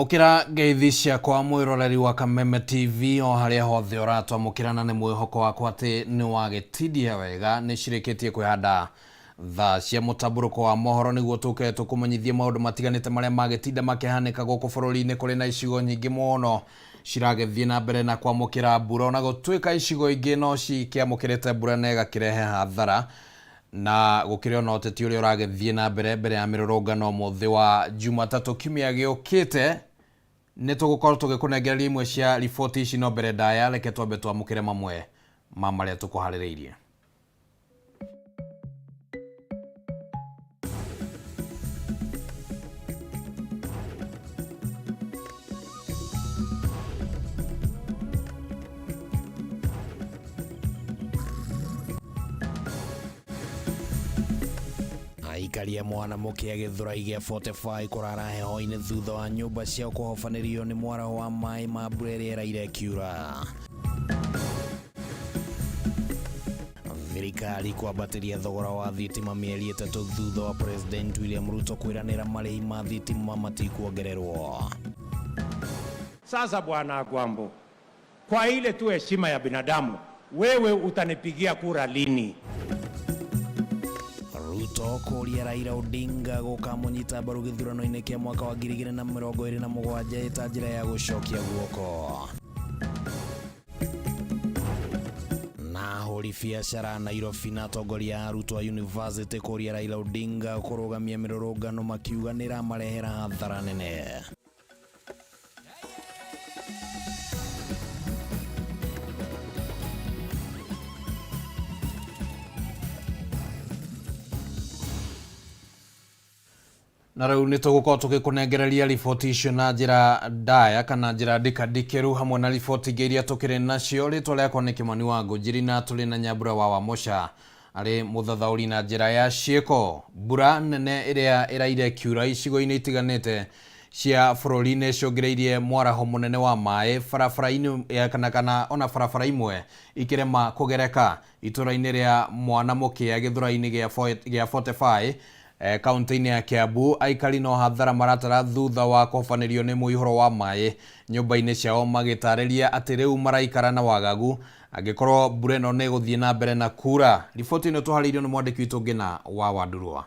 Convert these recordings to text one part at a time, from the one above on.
Amũkĩra ngeithi ciakwa mwĩroreri wa Kameme TV o harĩa hothe ũratwamũkĩra na nĩ mwĩhoko wakwa atĩ nĩ wagĩtindia wega. Nĩ cirĩkĩtie kwĩhanda thaa cia mũtambũrũko wa mohoro nĩguo tũke tũkũmenyithie maũndũ matiganĩte marĩa magĩtinda makĩhanĩka gũkũ bũrũri-inĩ. Kũrĩ na icigo nyingĩ mũno ciragĩthiĩ na mbere na kwamũkĩra mbura, ona gũtuĩka icigo ingĩ no cikĩamũkĩrĩte mbura na ĩgakĩrehe hathara, na gũkĩrĩ ona ũteti ũrĩa ũragĩthiĩ na mbere mbere ya mĩrũrũngano mũthĩ wa Jumatatũ kiumia gĩũkĩte. Nĩ tũgũkorwo tũgĩkũnengereria imwe cia riboti ici, no mbere ndaya reke twambe twamũkĩre mamwe ma marĩa tũkũharĩrĩirie. Aikari a Mwana Mũkĩa Gĩthũrai gĩa 45 kũrara heho-inĩ thutha wa nyũmba ciao kũhobanĩrio nĩ mwaraho wa maĩ ma mbura ĩrĩa ĩraire ĩkiura. Thirikari kwambatĩria thogora wa thitima mĩeri 3 thutha wa President William Ruto kwĩranĩra marĩhi ma thitima matikuongererwo. Sasa Bwana Gwambo, kwa ile tu heshima ya binadamu, wewe utanipigia kura lini? Ruto kũria Raila Odinga gũkamũnyita mbaru gĩthurano-inĩ kĩa mwaka wa 2027 ĩta njĩra ya gũcokia guoko. Na ahũri biacara Nairobi na atongoria a arutwo a university kũria Raila Odinga kũrũgamia mĩrũrũngano makiuga nĩ ĩramarehera hathara nene. Na rĩu nĩ tũgũkorwo tũgĩkũnengereria riboti icio na njĩra ndaya kana njĩra ndikandikĩru hamwe na riboti ingĩ iria tũkĩrĩ nacio. Rĩtwa rĩakwa nĩ Kĩmani wa Ngũnjiri na tũrĩ na Nyambura wa Wamũca arĩ mũthathaũri na njĩra ya ciĩko. Mbura nene ĩrĩa ĩraire ĩkiura icigo-inĩ itiganĩte cia bũrũri nĩ ĩcũngĩrĩirie mwaraho mũnene wa maĩ barabara-inĩ kana ona barabara imwe ikĩrema kũgereka itũra-inĩ rĩa Mwana Mũkĩa gĩthũrai-inĩ gĩa 45 kaunti-inĩ ya Kiambu. Aikari no hathara maratara thutha wa kũhobanĩrio nĩ mũihũro wa maĩ nyũmba-inĩ ciao, magĩtarĩria atĩ rĩu maraikara na wagagu angĩkorwo mbura ĩno nĩ ĩgũthiĩ na mbere na kura. Riboti ĩno tũharĩirio nĩ mwandĩki witũ Ngĩna wa Wandurwa.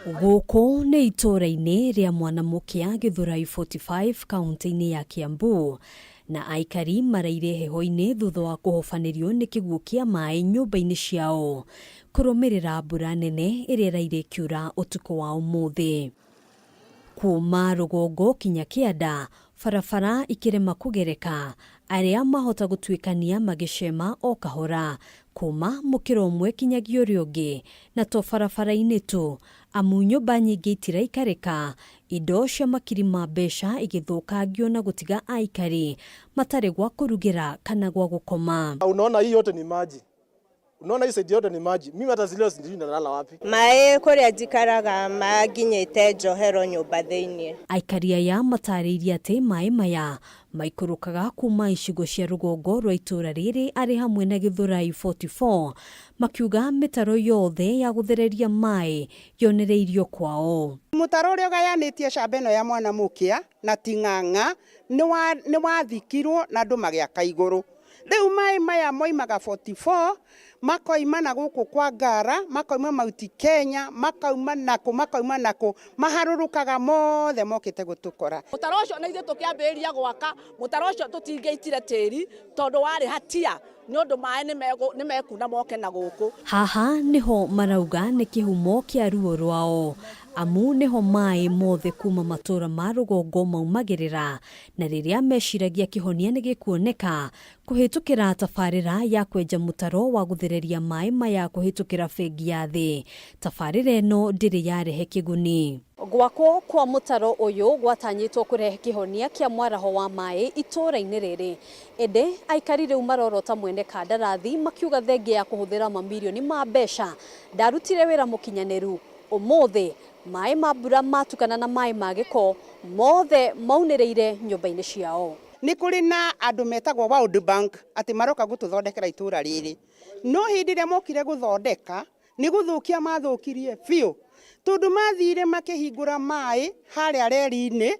Gũkũ nĩ itũũra-inĩ rĩa Mwana Mũkĩa Gĩthũrai 45 kaunti-inĩ ya Kiambu, na aikari maraire heho-inĩ thutha wa kũhobanĩrio nĩ kĩguũ kĩa maĩ nyũmba-inĩ ciao kũrũmĩrĩra mbura nene ĩrĩa ĩraire ĩkiura ũtukũ wa ũmũthĩ. Kuma rũgongo kinya kĩanda, barabara ikĩrema kũgereka, arĩa mahota gũtuĩkania magĩcema o kahora kuma mũkĩra ũmwe kinyagia ũrĩa ũngĩ, na to barabara-inĩ tu, amu nyũmba nyingĩ itiraikarĩka, indo cia makiri ma mbeca igĩthũkangio na gũtiga aikari matarĩ gwa kũrugĩra kana gwa gũkoma. Unaona hii yote ni maji. Unaona hii side yote ni maji. Mimi hata zile sijui nalala wapi. Maĩ kũrĩa njikaraga manginyĩte njohero nyũmba thĩiniĩ. Aikari aya matarĩirie atĩ maĩ maya maikũrũkaga kuma icigo cia rũgongo rwa itũũra rĩrĩ arĩ hamwe na Gĩthũrai 44, makiuga mĩtaro yothe ya gũthereria maĩ yonereirio kwao. Mũtaro ũrĩa ũgayanĩtie camba ĩno ya Mwana Mũkĩa na Ting'ang'a nĩ wathikirwo na andũ magĩaka igũrũ. Rĩu maĩ maya moimaga 44, makoima na gũkũ kwa Ngara, makoima Mount Kenya, makauma nakũ, makauma nakũ, maharũrũkaga mothe mokĩte gũtũkora. Mũtaro ũcio na ithuĩ tũkĩambĩrĩria gwaka, mũtaro ũcio tũtingĩitire tĩri tondũ warĩ hatia nĩ ũndũ maĩ nĩ mekuna moke na gũkũ. Haha nĩho marauga nĩ kĩhumo kĩa ruo rwao, amu nĩho maĩ mothe kuma matũũra ma rũgongo maumagĩrĩra, na rĩrĩa meciragia kĩhonia nĩ gĩkuoneka kũhĩtũkĩra tabarĩra ya kwenja mũtaro wa gũthereria maĩ maya kũhĩtũkĩra bengi ya thĩ. Tabarĩra ĩno ndĩrĩ yarehe kĩguni. Gwakwo kwa mũtaro ũyũ gwatanyĩtwo kũrehe kĩhonia kĩa mwaraho wa maĩ itũũra-inĩ rĩrĩ, ĩndĩ aikari rĩu marorota mwene kandarathi makiuga thengia ya kũhũthĩra mamirioni ma mbeca ndarutire wĩra mũkinyanĩru. Ũmũthĩ maĩ ma mbura matukana na maĩ ma gĩko mothe maunĩrĩire nyũmba-inĩ ciao. Nĩ kũrĩ na andũ metagwo World Bank atĩ maroka gũtũthondekera itũũra rĩrĩ, no hĩndĩ ĩrĩa mokire gũthondeka nĩ gũthũkia mathũkirie biũ, Tondu mathire makĩhingũra maĩ harĩa reri-inĩ,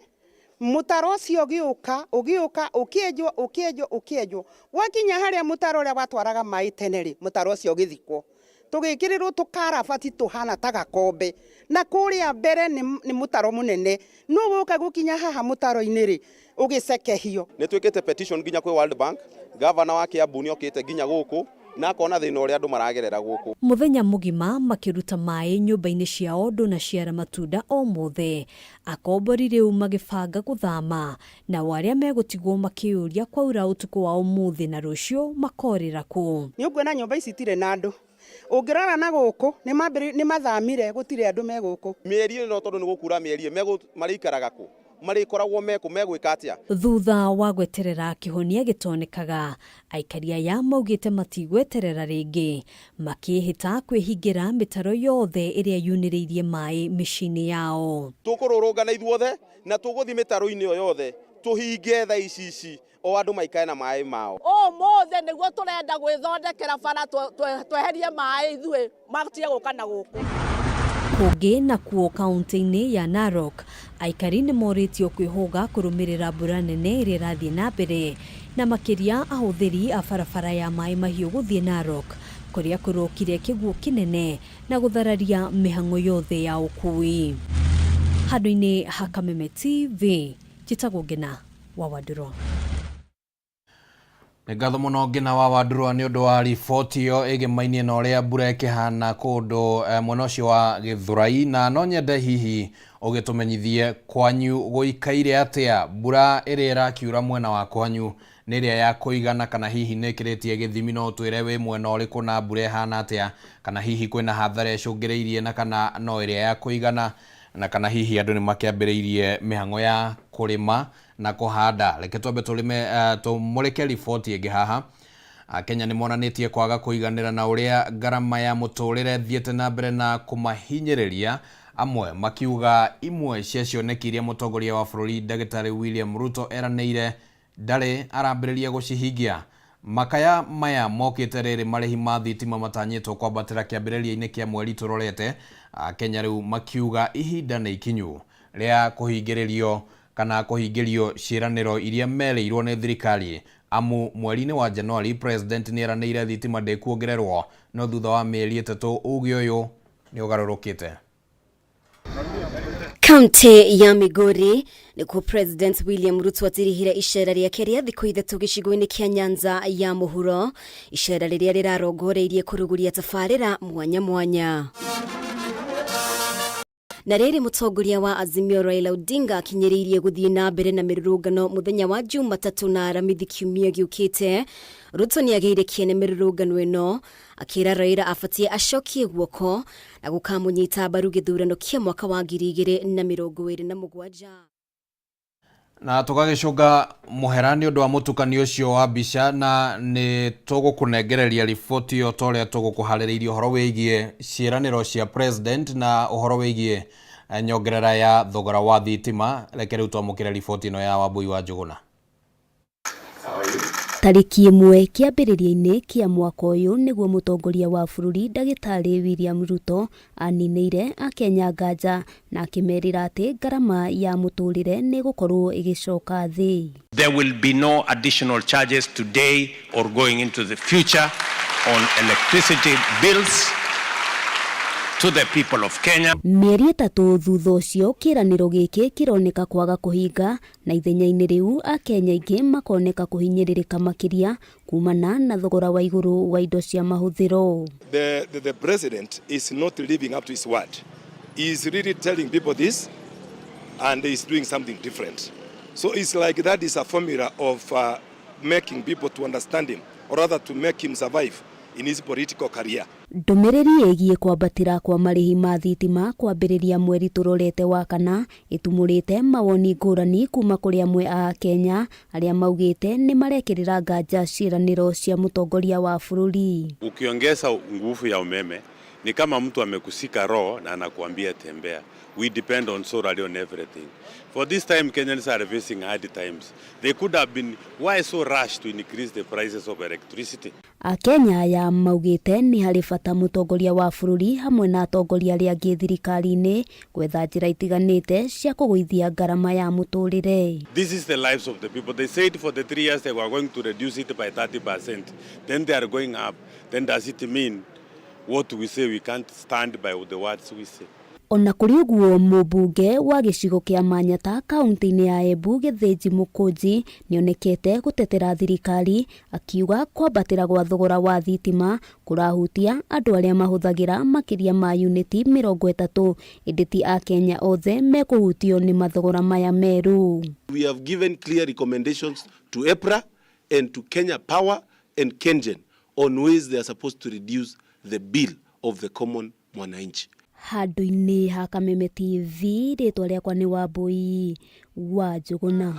mũtaro ũcio ũgĩũka ũgĩũka ũkĩenjwo ũkĩenjwo ũkĩenjwo, wakinya harĩa mũtaro ũrĩa watwaraga maĩ tene rĩ, mũtaro ũcio ũgĩthikwo, tũgĩkĩrĩrwo tũkarabati tũhana ta gakombe, na kũrĩa mbere nĩ mũtaro mũnene, no woka gũkinya haha mũtaro-inĩ rĩ, ũgĩcekehio. Nĩ twĩkĩte petition nginya kwĩ World Bank, governor wa Kiambu nĩ okĩte nginya gũkũ na akona thĩna ũrĩa andũ maragerera gũkũ. Mũthenya mũgima makĩruta maĩ nyũmba-inĩ ciao ndũnaciara matunda o mothe. Akombori rĩu magĩbanga gũthama, nao arĩa megũtigwo makĩũria kwaura ũtukũ wa ũmũthĩ na rũciũ makorĩra kũ. Nĩ ũkuona nyũmba ici itirĩ na andũ. Ũngĩrora na gũkũ nĩ mathamire, gũtirĩ andũ me gũkũ. Mĩeri ĩno tondũ nĩ gũkura mĩeri ĩyo, marĩikaraga kũ? Marĩkoragwo mekũ, megwĩka atĩa? Thutha wa gweterera kĩhonia gĩtonekaga, aikari aya maugĩte matigweterera rĩngĩ, makĩĩhĩta kwĩhingĩra mĩtaro yothe ĩrĩa yunĩrĩirie maĩ mĩciĩ-inĩ yao. Tũkũrũrũngana ithuothe na tũgũthiĩ mĩtaro-inĩ ĩyo yothe tũhinge thaa ici ici o andũ maikare na maĩ mao. Ũmũthĩ nĩguo tũrenda gwĩthondekera bara tweherie maĩ ithuĩ matige gũka na gũkũ. Kũngĩ nakuo kaunti-inĩ ya Narok, aikari nĩ morĩtio kwĩhũga kũrũmĩrĩra mbura nene ĩrĩa ĩrathiĩ na mbere, na makĩria ahũthĩri a barabara ya maĩ mahiũ gũthiĩ Narok, kũrĩa kũrokire kĩguũ kĩnene na gũthararia mĩhang'o yothe ya ũkuui. Handũ-inĩ ha Kameme TV, njĩtagwo Ngina wa Wandũrwa. Nĩ ngatho mũno Ngina wa Wandũrwa nĩ ũndũ wa riboti ĩyo ĩgĩmainie na ũrĩa mbura ĩkĩhana kũndũ mwena ũcio wa Gĩthũrai, na no nyende hihi ũgĩtũmenyithie kwanyu gũikaire atĩa, mbura ĩrĩa ĩrakiura mwena wa kwanyu nĩ ĩrĩa ya kũigana kana hihi nĩ ĩkĩrĩtie gĩthimi, no ũtwĩre wĩ mwena ũrĩkũ na mbura ĩhana atĩa, kana hihi kwĩna hathara ĩcũngĩrĩirie na kana no ĩrĩa ya kũigana, na kana hihi andũ nĩ makĩambĩrĩirie mĩhang'o ya kũrĩma na kũhanda. Reke twambe tũrĩme tũmũrĩke riboti ĩngĩ haha. Kenya nĩ monanĩtie kwaga kũiganĩra na ũrĩa ngarama ya mũtũrĩre thiĩte na mbere na kũmahinyĩrĩria, amwe makiuga imwe cia cioneki iria mũtongoria wa bũrũri Ndagĩtarĩ William Ruto eranĩire ndarĩ arambĩrĩria gũcihingia. Makaya maya mokĩte rĩrĩ marĩhi ma thitima matanyĩtwo kwambatĩra kĩambĩrĩria-inĩ kĩa mweri tũrorete. Kenya rĩu makiuga ihinda nĩ ikinyu rĩa kũhingĩrĩrio kana kũhingĩrio ciĩranĩro iria merĩirwo nĩ thirikari, amu mweri-inĩ wa Januari president nĩ eranĩire thitima ndĩkuongererwo, no thutha wa mĩeri 3 uge ũyũ nĩ ũgarũrũkĩte. Kaunti ya Migori nĩkuo President William Ruto atirihire icera rĩake rĩa thikũ 3 gĩcigo-inĩ kĩa Nyanza ya mũhuro, icera rĩrĩa rĩrarongoreirie kũrugũria tabarĩra mwanya mwanya. Na rĩrĩ mũtongoria wa Azimio Raila Odinga akinyĩrĩirie gũthiĩ na mbere na mĩrũrũngano mũthenya wa Jumatatũ na Aramithi kiumia gĩũkĩte, Ruto nĩagĩire kĩene mĩrũrũngano ĩno akĩra Raila abatie acokie guoko na gũkamũnyita mbaru gĩthurano kĩa mwaka wa 2027. Na tũgagĩcũnga mũhera nĩ ũndũ wa mũtukanio ũcio wa mbica, na nĩ tũgũkũnengereria riboti ĩyo ta ũrĩa tũgũkũharĩrĩirie ũhoro wĩgiĩ ciĩranĩro cia president na ũhoro wĩgiĩ nyongerera ya thogora wa thitima. Reke rĩu twamũkĩre riboti ĩno ya Wambui wa Njũgũna. Tarĩki 1 kĩambĩrĩria-inĩ kĩa mwaka ũyũ nĩguo mũtongoria wa bũrũri Ndagĩtarĩ William Ruto aninĩire Akenya nganja na akĩmerĩra atĩ ngarama ya mũtũrĩre nĩ ĩgũkorwo ĩgĩcoka thĩ. There will be no additional charges today or going into the future on electricity bills to the people of Kenya. Mĩeri 3 thutha ũcio kĩranĩro gĩkĩ kĩroneka kwaga kũhinga, na ithenya-inĩ rĩu Akenya aingĩ makoneka kũhinyĩrĩrĩka makĩria kumana na thogora wa igũrũ wa indo cia mahũthĩro. The president is not living up to his word. He is really telling people this and he is doing something different. So it's like that is a formula of making people to understand him, or rather to make him survive in his political career. Ndũmĩrĩri ĩgiĩ kwambatĩra kwa marĩhi ma thitima kwambĩrĩria mweri tũrorete wa kana ĩtumũrĩte mawoni ngũrani kuma kũrĩ amwe a Kenya arĩa maugĩte nĩ marekĩrĩra nganja ciĩranĩro cia mũtongoria wa bũrũri. Ukiongeza nguvu ya umeme ni kama mtu amekusika roho na anakuambia tembea. We depend on solar on everything. For this time Kenyans are facing hard times. They could have been, why so rush to increase the prices of electricity? Akenya aya maugĩte nĩ harĩ bata mũtongoria wa bũrũri hamwe na atongoria arĩa angĩ thirikari-inĩ gwetha njĩra itiganĩte cia kũgũithia ngarama ya mũtũrĩre. This is the lives of the people. They said for the 3 years they were going to reduce it by 30%. Then they are going up. Then does it mean what we say we can't stand by the words we say? Ona kũrĩ ũguo, mũmbunge wa gĩcigo kĩa Manyata kaunti-inĩ ya Embu Gĩthĩnji Mũkũnji nĩonekete gũtetera thirikari, akiuga kwambatĩra gwa thogora wa thitima kũrahutia andũ arĩa mahũthagĩra makĩria ma yunĩti 30, ĩndĩ ti Akenya othe mekũhutio nĩ mathogora maya merũ. We have given clear recommendations to EPRA and to Kenya Power and KenGen on ways they are supposed to reduce the bill of the common mwananchi. Handũ-inĩ ha Kameme TV, rĩtwa rĩakwa nĩ Wambui wa Njũgũna.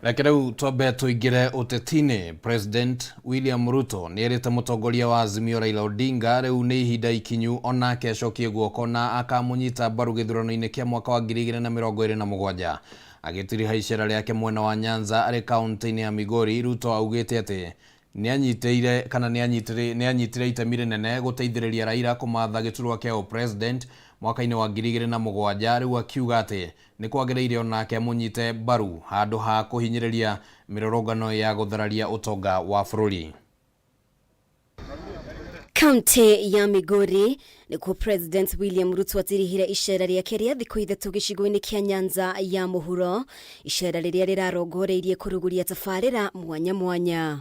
Reke rĩu twambe tũingĩre ũteti-inĩ. President William Ruto nĩerĩte mũtongoria wa Azimio Raila Odinga rĩu nĩ ihinda ikinyu onake acokie guoko na akamũnyita mbaru gĩthurano-inĩ kĩa mwaka wa 2027. Agĩtiriha icera rĩake mwena wa Nyanza arĩ kaunti-inĩ ya Migori, Ruto augĩte atĩ nĩanyitĩire kana nĩanyitire itemi rĩnene gũteithĩrĩria Raila kũmatha gĩturwa kĩa ũpresident mwaka-inĩ wa 2007. Rĩu akiuga atĩ nĩ kwagĩrĩire onake amũnyite mbaru handũ ha kũhinyĩrĩria mĩrũrũngano ya gũthararia ũtonga wa bũrũri. Kaunti ya Migori nĩkuo President William Ruto atirihire icera rĩake rĩa thikũ 3 gĩcigo-inĩ kĩa Nyanza ya mũhuro, icera rĩrĩa rĩrarongoreirie kũrugũria tabarĩra mwanya mwanya.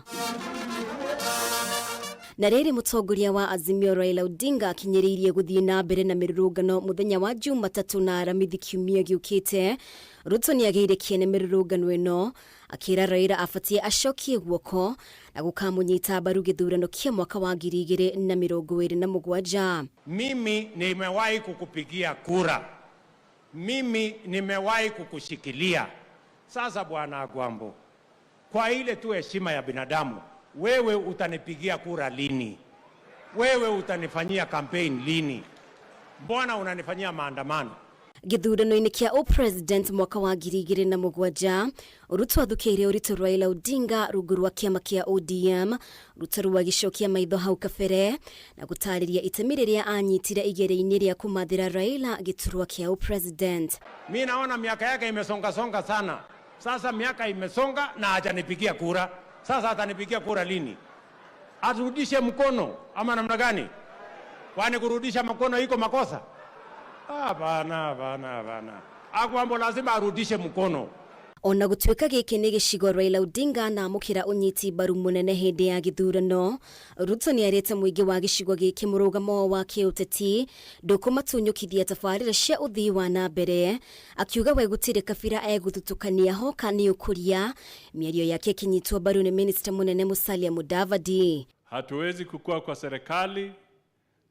Na rĩrĩ, mũtongoria wa Azimio Raila Odinga akinyĩrĩirie gũthiĩ na mbere na mĩrũrũngano mũthenya wa Jumatatũ na Aramithi kiumia gĩũkĩte. Ruto nĩagĩire kĩene mĩrũrũngano ĩno, akĩra Raila abatie acokie guoko na gũkamũnyita mbaru gĩthurano kĩa mwaka wa 2027. Mimi nimewahi kukupigia kura, mimi nimewahi kukushikilia. Sasa Bwana Agwambo, kwa ile tu heshima ya binadamu, wewe utanipigia kura lini? Wewe utanifanyia campaign lini? Mbona unanifanyia maandamano? Gĩthurano-inĩ kĩa ũpresident mwaka wa 2007, Ruto athukĩire ũritũ Raila Odinga rungu rwa kĩama kĩa ODM. Ruto rĩu agĩcokia maitho hau kabere na gũtarĩria itemi rĩrĩa anyitire igeria-inĩ rĩa kũmathĩra Raila gĩturwa kĩa ũpresident. Mi naona miaka yake imesonga songa sana. Sasa miaka imesonga na hajanipigia kura. Sasa atanipigia kura lini? Arudishe mkono ama namna gani? Kwani kurudisha mkono iko makosa? Hapana, hapana, hapana. Agwambo lazima arudishe mkono. Ona gũtuĩka gĩkĩ nĩ gĩcigo Raila Odinga na amũkĩra ũnyiti mbaru mũnene hĩndĩ ya gĩthurano, Ruto nĩarĩte mũingĩ wa gĩcigo gĩkĩ mũrũgamo wa kĩũteti ndũkũmatunyũkithia tabarĩra cia ũthii wa na mbere, akiuga we gũtirĩ kabira egũthutũkania hoka nĩ ũkũria. Mĩario yake ĩkĩnyitwo mbaru nĩ minista mũnene Musalia Mudavadi. Hatuwezi kukua kwa serikali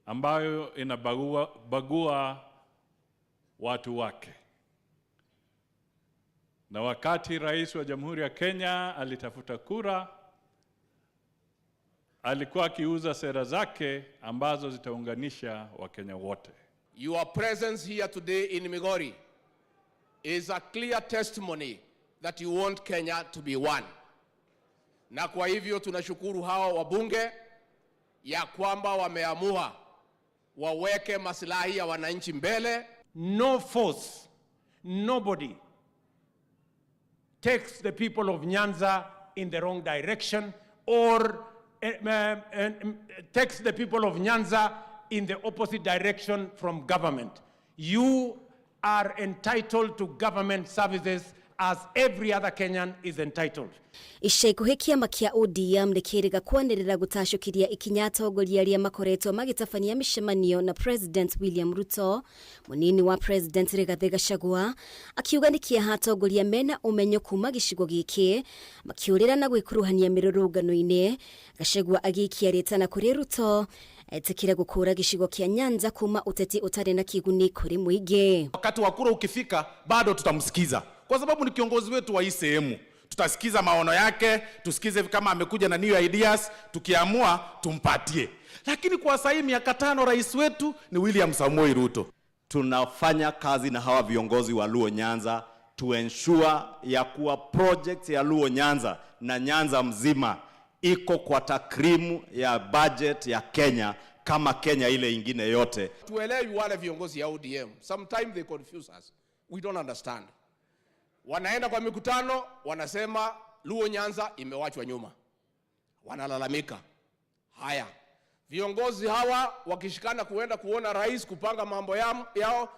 ambayo inabagua bagua watu wake. Na wakati rais wa Jamhuri ya Kenya alitafuta kura, alikuwa akiuza sera zake ambazo zitaunganisha Wakenya wote. Your presence here today in Migori is a clear testimony that you want Kenya to be one. Na kwa hivyo tunashukuru hawa wabunge ya kwamba wameamua waweke maslahi ya wananchi mbele. No force, nobody takes the people of Nyanza in the wrong direction or takes the people of Nyanza in the opposite direction from government. You are entitled to government services as every other Kenyan is entitled. Ica ikuhĩ kĩama kĩa ODM nĩ kĩrĩga kwanĩrĩra gũtacũkĩria ikinya atongoria arĩa makoretwo magĩtabania mĩcemanio na President William Ruto. Mũnini wa President Rigathĩ Gachagua akiuga nĩ kĩeha atongoria mena ũmenyo kuma gĩcigo gĩkĩ makĩũrĩra na gwĩkuruhania mĩrũrũngano-inĩ. Gachagua agĩikia rĩtana kũrĩ Ruto etĩkĩre gũkũra gĩcigo kĩa Nyanza kuma ũteti ũtarĩ na kĩguni kũrĩ mũingĩ. Wakati wa kura ukifika, bado tutamsikiza kwa sababu ni kiongozi wetu wa hii sehemu. Tutasikiza maono yake, tusikize kama amekuja na new ideas, tukiamua tumpatie. Lakini kwa sasa hii miaka 5 rais wetu ni William Samoei Ruto. Tunafanya kazi na hawa viongozi wa Luo Nyanza to ensure ya kuwa project ya Luo Nyanza na Nyanza mzima iko kwa takrimu ya budget ya Kenya kama Kenya ile ingine yote. Tuelewi wale viongozi ya ODM. Sometimes they confuse us. We don't understand. Wanaenda kwa mikutano, wanasema Luo Nyanza imewachwa nyuma. Wanalalamika. Haya. Viongozi hawa wakishikana kuenda kuona rais kupanga mambo yao,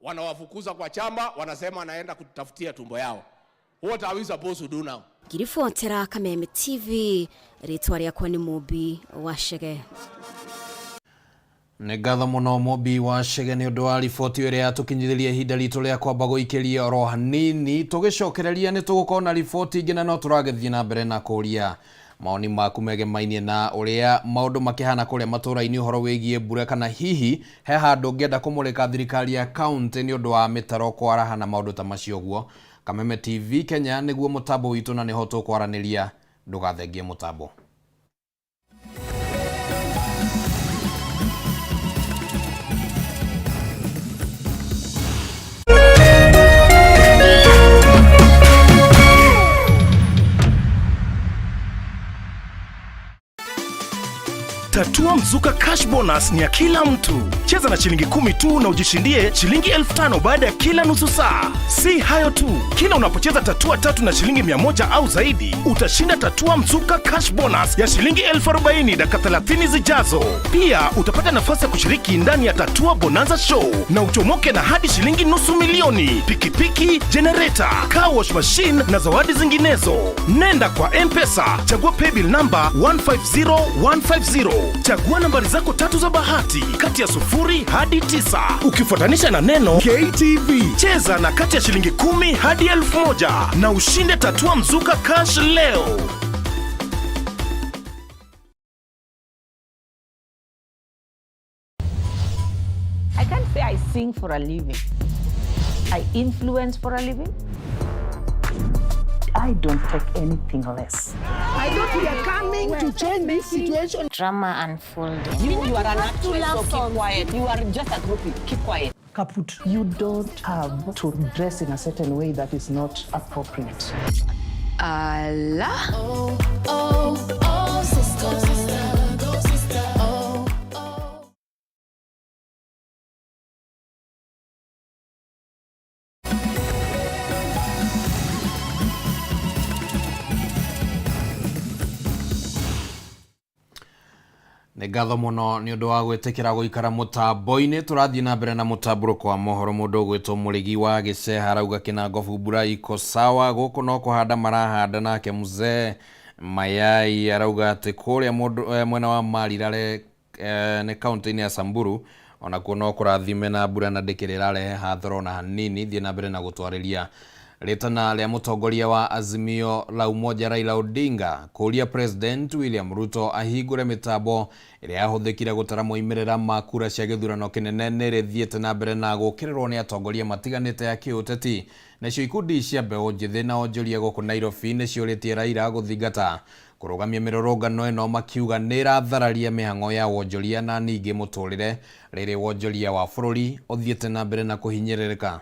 wanawafukuza kwa chama, wanasema anaenda kutafutia tumbo yao. What are we supposed to do now? Ngiribotera Kameme TV, rĩtwa rĩakwa nĩ Mũmbi wa Chege. Nĩ ngatho mũno Mũmbi wa Chege nĩ ũndũ wa riboti ĩrĩa yatũkinyithĩria ihinda ritũ rĩa kwamba gũikĩria oro hanini. Tũgĩcokereria nĩ tũgũkorwo na riboti ingĩ na no tũragĩthiĩ na mbere na kũria maoni maku megemainie na ũrĩa maũndũ makĩhana kũrĩa matũra-inĩ ũhoro wĩgiĩ mbura, kana hihi he handũ ũngĩenda kũmũrĩka thirikari ya kaunti nĩ ũndũ wa mĩtaro kwaraha na maũndũ ta macio ũguo. Kameme TV Kenya nĩguo mũtambo witũ na nĩho tũkwaranĩria, ndũgathengie mũtambo. Tatua Mzuka Cash Bonus ni ya kila mtu. Cheza na shilingi 10 tu na ujishindie shilingi 5,000 baada ya kila nusu saa. Si hayo tu, kila unapocheza tatua 3 na shilingi 100 au zaidi, utashinda Tatua Mzuka Cash Bonus ya shilingi 40,000 dakika 30 zijazo. Pia utapata nafasi ya kushiriki ndani ya Tatua Bonanza Show na uchomoke na hadi shilingi 500,000, pikipiki, generator, car wash machine na zawadi zinginezo. Nenda kwa M-Pesa, chagua paybill number 150150. Chagua nambari zako 3 za bahati kati ya 0 hadi 9 ukifuatanisha na neno KTV. Cheza na kati ya shilingi 10 hadi 1,000 na ushinde Tatua Mzuka Cash leo. I can't say I sing for a living. I influence for a living. I don't take anything less. I thought we are coming to change this situation. Drama unfolding. You are an actress, so keep quiet. You are just a groupie. Keep quiet. Kaput. You don't have to dress in a certain way that is not appropriate. Allah. Oh, oh, oh, sister. Go, sister. Oh, oh. Nĩ ngatho mũno nĩ ũndũ wa gwĩtĩkĩra gũikara mũtambo-inĩ. Tũrathiĩ na mbere na mũtambũrũko wa mohoro. Mũndũ ũgwĩtwo Mũrĩgi wa Gĩceha arauga Kĩnangobu mbura iko sawa, gũkũ no kũhanda marahanda. Nake mzee Mayai arauga atĩ kũrĩa mũndũ mwena wa Marirare nĩ kaunti-inĩ ya Samburu onakuo no kũrathime na mbura na ndĩkĩrĩ ĩrarehe hathara ona hanini. Thiĩ na mbere na gũtwarĩria rĩtana rĩa mũtongoria wa Azimio la Umoja Raila Odinga kũria President William Ruto ahingũre mĩtambo ĩrĩa yahũthĩkire gũtara moimĩrĩra ma kura cia gĩthurano kĩnene nĩ rĩthiĩte na mbere na gũkĩrĩrwo nĩ atongoria matiganĩte a kĩũteti. Nacio ikundi cia mbeũ njĩthĩ na onjoria gũkũ Nairobi nĩ ciũrĩtie Raila gũthingata kũrũgamia mĩrũrũngano ĩno, makiuga nĩ ĩrathararia mĩhang'o ya wonjoria na ningĩ mũtũrĩre rĩrĩ wonjoria wa bũrũri ũthiĩte na mbere na kũhinyĩrĩrĩka.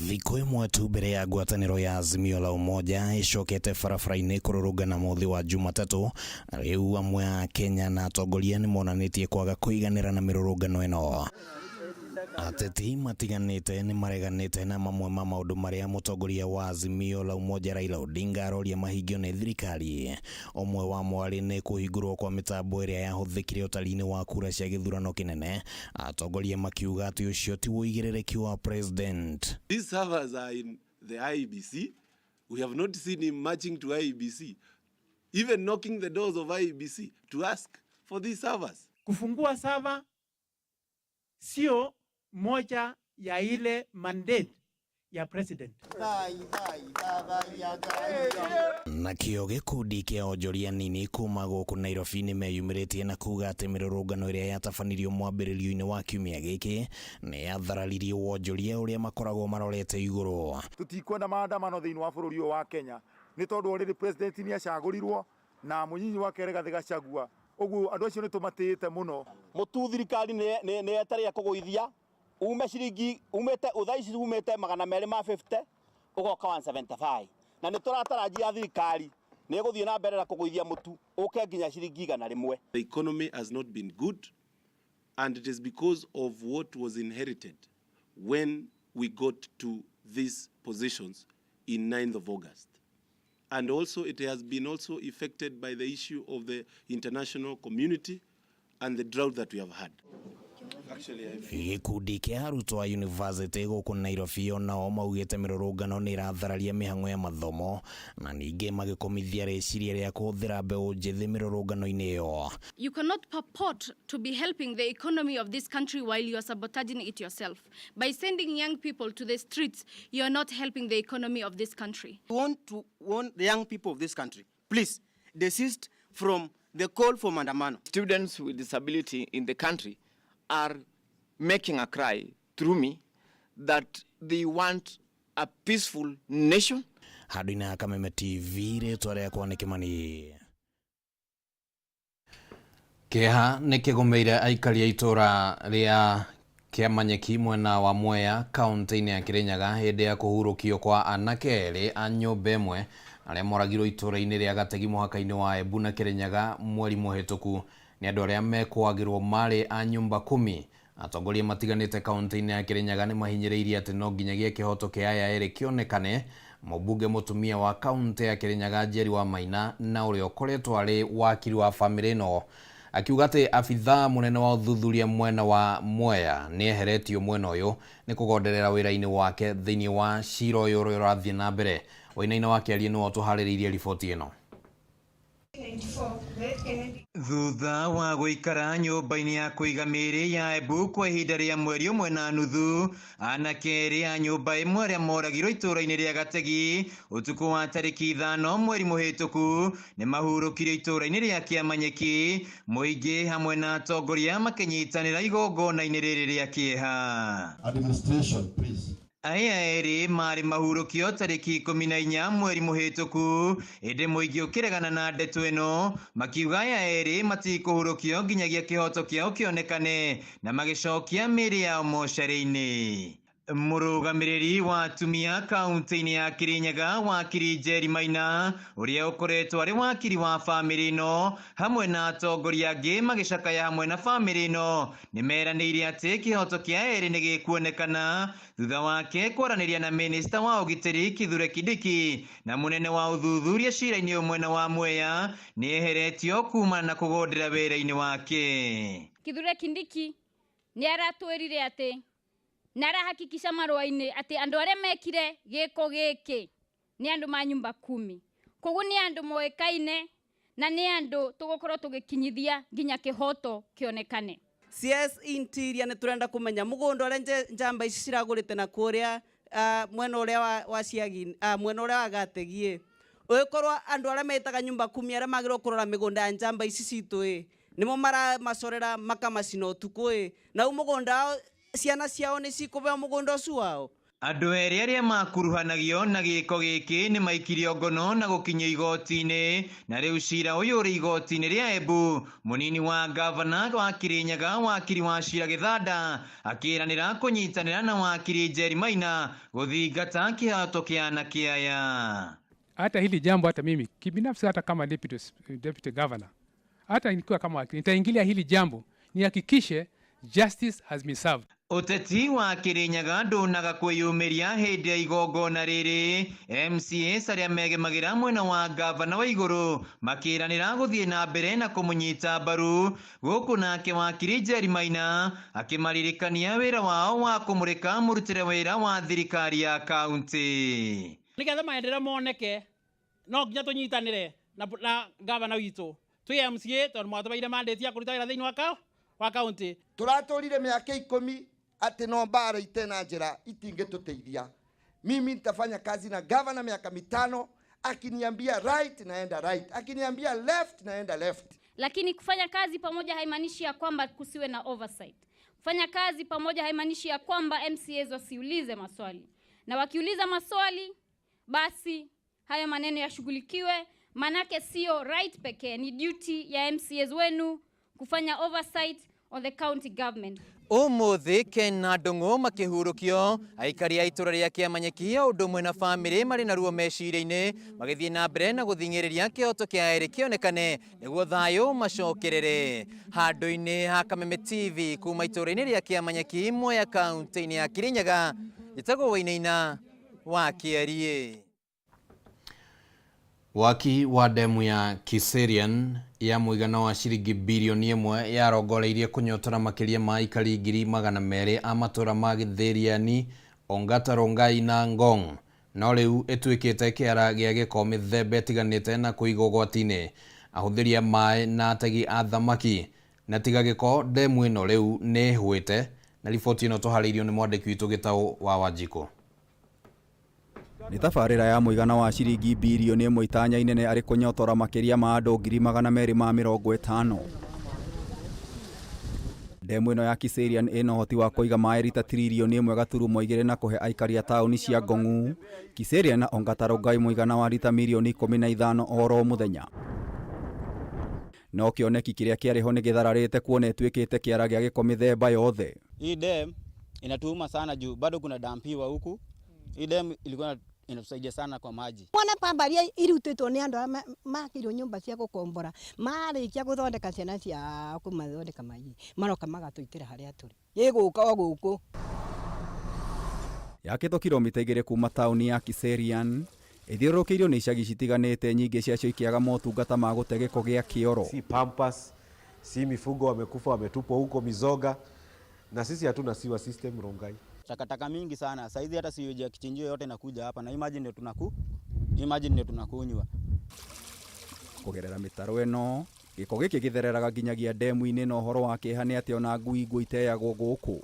Thikũ ĩmwe tu mbere ya ngwatanĩro ya Azimio la Umoja ĩcokete barabara-inĩ kũrũrũngana mũthĩ wa Jumatatũ, rĩu amwe a Kenya na atongoria nĩ monanĩtie kwaga kũiganĩra na mĩrũrũngano ĩno. Ateti matiganĩte nĩ mareganĩte na mamwe ma maũndũ marĩa mũtongoria wa Azimio la Umoja Raila Odinga aroria mahingio nĩ thirikari. Ũmwe wa mwarĩ nĩ kũhingũrwo kwa mĩtambo ĩrĩa yahũthĩkire ũtari-inĩ wa kura cia gĩthurano kĩnene, atongoria makiuga atĩ ũcio ti ũigĩrĩrĩki wa president. These servers are in the IEBC. We have not seen him marching to IEBC, even knocking the doors of IEBC to ask for these servers. Kufungua server sio moja ya ile mandate ya president. Nakĩo gĩkundi kĩa onjoria nini kuma gũkũ Nairobi nĩ meyumĩrĩtie na kuga atĩ mĩrũrũngano ĩrĩa yatabanirio mwambĩrĩrio-inĩ wa kiumia gĩkĩ nĩ yathararirie wonjoria ũrĩa makoragwo marorete igũrũ. Tutikwenda maandamano thĩinĩ wa bũrũri ũyũ wa Kenya nĩ tondũ already president nĩ acagũrirwo na mũnyinyi wake Rigathĩ Gachagua, ũguo andũ acio nĩ tũmatĩĩte mũno. Mũtu thirikari nĩ yetereire kũgũithia ume ciringi umete thaa ici umete 250 ugoka 175 Na nĩ tũratarajia thirikari nĩ ĩgũthiĩ na mbere na kũgũithia mũtu ũke nginya ciringi 100. The economy has not been good, and it is because of what was inherited when we got to these positions in 9th of August. And also it has been also affected by the issue of the international community and the drought that we have had. Gĩkundi kĩa arutwo a yunivasĩtĩ gũkũ Nairobi onao maugĩte mĩrũrũngano nĩ ĩrathararia mĩhang'o ya mathomo na ningĩ magĩkomithia rĩciria rĩa kũhũthĩra mbeũ njĩthĩ mĩrũrũngano-inĩ ĩyo. You cannot purport to be helping the economy of this country while you are sabotaging it yourself. By sending young people to the streets, you are not helping the economy of this country. We want to warn the young people of this country, please desist from the call for maandamano. Students with disability in the country are making a cry through me that they want a peaceful nation. Handũ-inĩ ha Kameme TV, rĩtwa rĩakwa nĩ Kĩmani. Kĩeha nĩ kĩgũmĩire aikari a itũra rĩa Kĩamanyeki mwena wa Mwea kaunti-inĩ ya Kirinyaga hĩndĩ ya kũhurũkio kwa anake erĩ a nyũmba ĩmwe arĩa moragirwo itũra-inĩ rĩa Gategi mũhaka-inĩ wa Embu na Kirinyaga mweri mũhĩtũku. Nĩ andũ arĩa mekwagĩrwo marĩ a nyũmba 10. Atongoria matiganĩte kaunti-inĩ ya Kirinyaga nĩ mahinyĩrĩirie atĩ no nginyagia kĩhoto kĩa aya erĩ kĩonekane. Mũmbunge mũtumia wa kaunti ya Kirinyaga Njeri wa Maina na ũrĩa ũkoretwo arĩ wakiri wa bamĩrĩ ĩno akiuga atĩ abithaa mũnene wa ũthuthuria mwena wa Mwea nĩ eheretio mwena ũyũ nĩ kũgonderera wĩra-inĩ wake thĩinĩ wa cira ũyũ ũrĩa ũrathiĩ na mbere. Wainaina wa Kĩarie nĩwe ũtũharĩrĩirie riboti ĩno. Thutha wa gũikara nyũmba-inĩ ya kũiga mĩĩrĩ ya Embu kwa ihinda rĩa mweri ũmwe na nuthu, anake erĩ a nyũmba ĩmwe arĩa moragirwo itũũra-inĩ rĩa Gategi ũtukũ wa tarĩki 5 mweri mũhĩtũku nĩ mahurũkirio itũũra-inĩ rĩa Kĩamanyeki, mũingĩ hamwe na atongoria makĩnyitanĩra igongona-inĩ rĩrĩ rĩa kĩeha. Administration, please. Aya erĩ marĩ mahurũkio tarĩki 14 mweri mũhĩtũku, ĩndĩ mũingĩ ũkĩregana na ndeto ĩno makiuga aya erĩ matikũhurũkio nginyagia kĩhoto kĩao kĩonekane na magĩcokia mĩĩrĩ yao mocarĩ-inĩ. Mũrũgamĩrĩri wa atumia kaunti-inĩ ya Kirinyaga wakiri Njeri Maina ũrĩa ũkoretwo arĩ wakiri wa bamĩrĩ ĩno hamwe na atongoria angĩ magĩcakaya hamwe na bamĩrĩ ĩno nĩ meranĩire atĩ kĩhoto kĩa erĩ nĩ gĩkuonekana thutha wake kwaranĩria na minista wa ũgitĩri Kithure Kindiki na mũnene wa ũthuthuria cira-inĩ ũyũ mwena wa Mwea nĩ eheretio kumana na kũgondera wĩra-inĩ wake. Kithure Kindiki nĩ aratwĩrire atĩ na arahakikisha marũa-inĩ atĩ andũ arĩa mekire gĩko gĩkĩ nĩ andũ ma nyumba 10, koguo nĩ andũ moĩkaine na nĩ andũ tũgũkorwo tũgĩkinyithia nginya kĩhoto kĩonekane. CS Interior nĩ tũrenda kũmenya mũgũnda ũrĩa njamba ici ciragũrĩte na kũrĩa mwena ũrĩa wa Ciagi, mwena ũrĩa wa Gategi ũgĩkorwo andũ arĩa metaga nyumba 10 arĩa magĩrĩirwo kũrora mĩgũnda ya njamba ici citũ nĩmo maramacorera makamacina ũtukũ na rĩu mũgũnda wao ciana ciao nĩ cikũheo mũgũnda ũcio wao. Andũ erĩ arĩa makuruhanagio na gĩko gĩkĩ nĩ maikirio ngono na gũkinyio igoti-inĩ na rĩu cira ũyũ ũrĩ igoti-inĩ rĩa Embu. Mũnini wa gavana wa Kirinyaga wakiri wa Cira Gĩthanda akĩranĩra kũnyitanĩra na wakiri Njeri Maina gũthingata kĩhoto kĩa anake aya. Hata hili jambo hata mimi kibinafsi, hata kama deputy governor, hata nikiwa kama wakili nitaingilia hili jambo nihakikishe justice has been served. Ũteti wa Kirinyaga ndũnaga kwĩyumĩria hĩndĩ ya igongona rĩrĩ. MCAs arĩa megemagĩra mwena wa gavana wa igũrũ makĩranĩra gũthiĩ na mbere na kũmũnyita mbaru, gũkũ nake wakiri Njeri Maina akĩmaririkania wĩra wao wa kũmũrĩka mũrutĩre wĩra wa thirikari ya kaunti. Nĩgetha maendeleo moneke no nginya tũnyitanĩre na gavana witũ twĩ MCA tondũ mwatũheire mandate ya kũruta wĩra thĩinĩ wa kaunti. Tũratũrire mĩaka 10 atĩ no mbara itena njĩra itingĩtũteithia. Mimi nitafanya kazi na gavana miaka 5, akiniambia right naenda right, akiniambia left naenda left. Lakini kufanya kazi pamoja haimaanishi ya kwamba kusiwe na oversight. Kufanya kazi pamoja haimaanishi ya kwamba MCAs wasiulize maswali. Na wakiuliza maswali basi hayo maneno yashughulikiwe, manake sio right pekee, ni duty ya MCAs wenu kufanya oversight on the county government. Umuthi Ken na Ndung'u makĩhurũkio aikari a itũra rĩa Kĩamanyeki o ũndũ ũmwe na bamĩrĩ marĩ na ruo meciria-inĩ magĩthiĩ na mbere na gũthing'ĩrĩria kĩhoto kĩa erĩ kĩonekane nĩguo thayũ macokerere. Handũ-inĩ ha Kameme TV kuma itũra-inĩ rĩa Kĩamanyeki Mwea kaunti-inĩ ya Kirinyaga, njĩtagwo Wainaina wa Kĩariĩ. Waki wa demu ya Kiserian ya mũigana wa ciringi birioni 1 yarongoreirie kũnyotora makĩria ma aikari 200,000 a matũra ma Gĩthĩriani, Ongata Rongai na Ngong, no rĩu ĩtuĩkĩte kĩara gĩa gĩko mĩthemba ĩtiganĩte na kũiga ũgwati-inĩ ahũthĩri a maĩ na ategi a thamaki. Na tiga gĩko, demu ĩno rĩu nĩ ĩhũĩte. Na riboti ĩno tũharĩirio nĩ mwandĩki witũ Gĩtaũ wa Wanjikũ. Nĩ tabarĩra ya mũigana wa ciringi birioni 1 itanya inene arĩ kũnyotora makĩria ma andũ 250,000. Demu ĩno ya Kiserian ĩna ũhoti wa kũiga maĩ rita tiririoni 1.2 na kũhe aikari a taũni cia Ngong'u, Kiserian na Ongata Rongai mũigana wa rita mirioni 15 oro mũthenya. No kĩoneki kĩrĩa kĩarĩ ho nĩ gĩthararĩte kuona ĩtuĩkĩte kĩara gĩa gĩko mĩthemba yothe. Hii dam inatuuma sana juu bado kuna dampiwa huku. Hii dam ilikuwa inatusaidia sana kwa maji. Mwana pambaria irutĩtwo nĩ andũ arĩa makĩirwo nyũmba cia gũkombora, marĩkia gũthondeka ciana ciao kũmathondeka maĩ, maroka magatũitĩra harĩa tũrĩ. Ĩgũka o gũkũ. Yakĩtwo kilomita 2 kuma taũni ya Kiserian, ĩthiũrũrũkĩirio nĩ icagi citiganĩte nyingĩ ciacio ikĩaga motungata ma gũte gĩko gĩa kĩoro. Si pampas, si mifugo wamekufa wametupwa huko mizoga, na sisi hatuna sewer system Rongai. Takataka mingi sana. Saizi hata sewage ya kichinjio yote inakuja hapa na imagine ndio tunaku, imagine ndio tunakunywa. Kũgerera mĩtaro ĩno, gĩko gĩkĩ gĩthereraga nginyagia demu-inĩ na ũhoro wa kĩeha nĩ atĩ ona ngui nguũ iteagwo gũkũ.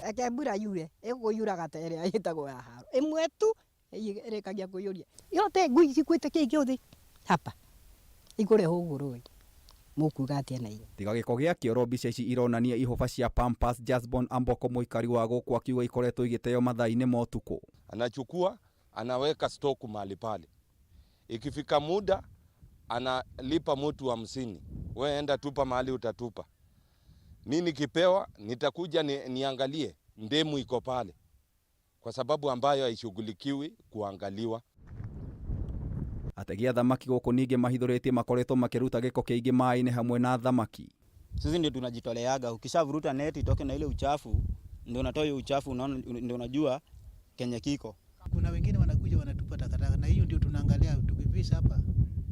Reke mbura yure, ĩkũiyũraga ta ĩrĩa ĩtagwo ya haro. Ĩmwe tu ĩrĩkagia kũiyũria. Yote ngui cikuĩte kĩĩ gĩothe hapa. Ikũrehwo ũguo rũĩ. Mũkuga atĩa na inyuĩ? Tiga gĩko gĩa kĩoro, mbica ici ironania ihũba cia Pampers. Jasbon Amboko mũikari wa gũkũ akiuga ikoretwo igĩteo mathaa-inĩ ma ũtukũ. Anachukua anaweka stock mahali pale, ikifika muda analipa mtu 50, we enda tupa mahali utatupa. Mimi nikipewa nitakuja niangalie ndemu iko pale, kwa sababu ambayo haishughulikiwi kuangaliwa. Ategi a thamaki gũkũ ningĩ mahithũrĩtie makoretwo makĩruta gĩko kĩingĩ maĩ-inĩ hamwe na thamaki. Sisi ndio tunajitoleaga, ukishavuruta neti itoke na ile uchafu, ndio unatoa hiyo uchafu, unaona, ndio unajua kenye kiko. Kuna wengine wanakuja wanatupa takataka, na hiyo ndio tunaangalia, tukifisha hapa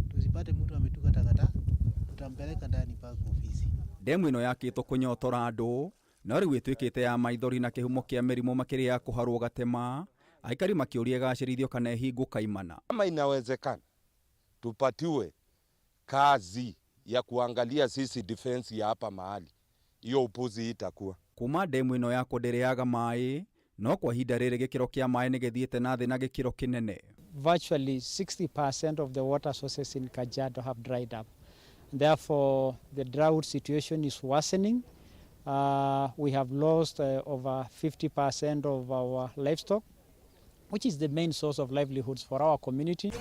tusipate mtu ametupa takataka, tutampeleka ndani mpaka ofisi. Demu ĩno yakĩtwo kũnyotora andũ, no rĩu ĩtuĩkĩte ya maithori na kĩhumo kĩa mĩrimũ makĩria ya kũharwo gatema. Aikari makĩũria ĩgacĩrithio kana ĩhingwo kaimana. Kama inawezekana tupatiwe kazi ya kuangalia sisi defense ya hapa mahali, hiyo upuzi itakuwa. Kuma demu ĩno yakwo ndĩrĩaga maĩ, no kwa ihinda rĩrĩ gĩkĩro kĩa maĩ nĩ gĩthiĩte na thĩ na gĩkĩro kĩnene. Virtually 60% of the water sources in Kajiado have dried up. Therefore, the drought situation is worsening. We have lost over 50% of our livestock, which is the main source of livelihoods for our community.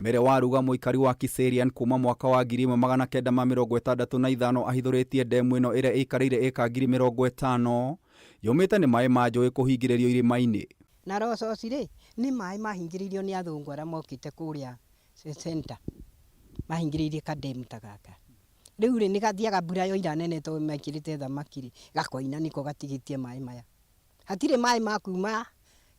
Mere Waruga mũikari wa Kiserian kuma mwaka wa 1965 ahithũrĩtie demu ĩno ĩrĩa ĩikarĩire ĩka 50,000 yũmĩte nĩ maĩ ma njũĩ kũhingĩrĩrio irĩma-inĩ. Na rococi rĩ nĩ maĩ mahingĩrĩirio nĩ athũngũ arĩa mokĩte kũrĩa center, mahingĩrĩirie kademu ta gaka. Rĩu rĩ nĩ gathiaga mbura yoira nene tondũ mekĩrĩte thamaki rĩ, gakoina nĩko gatigĩtie maĩ maya. Hatirĩ maĩ ma kuma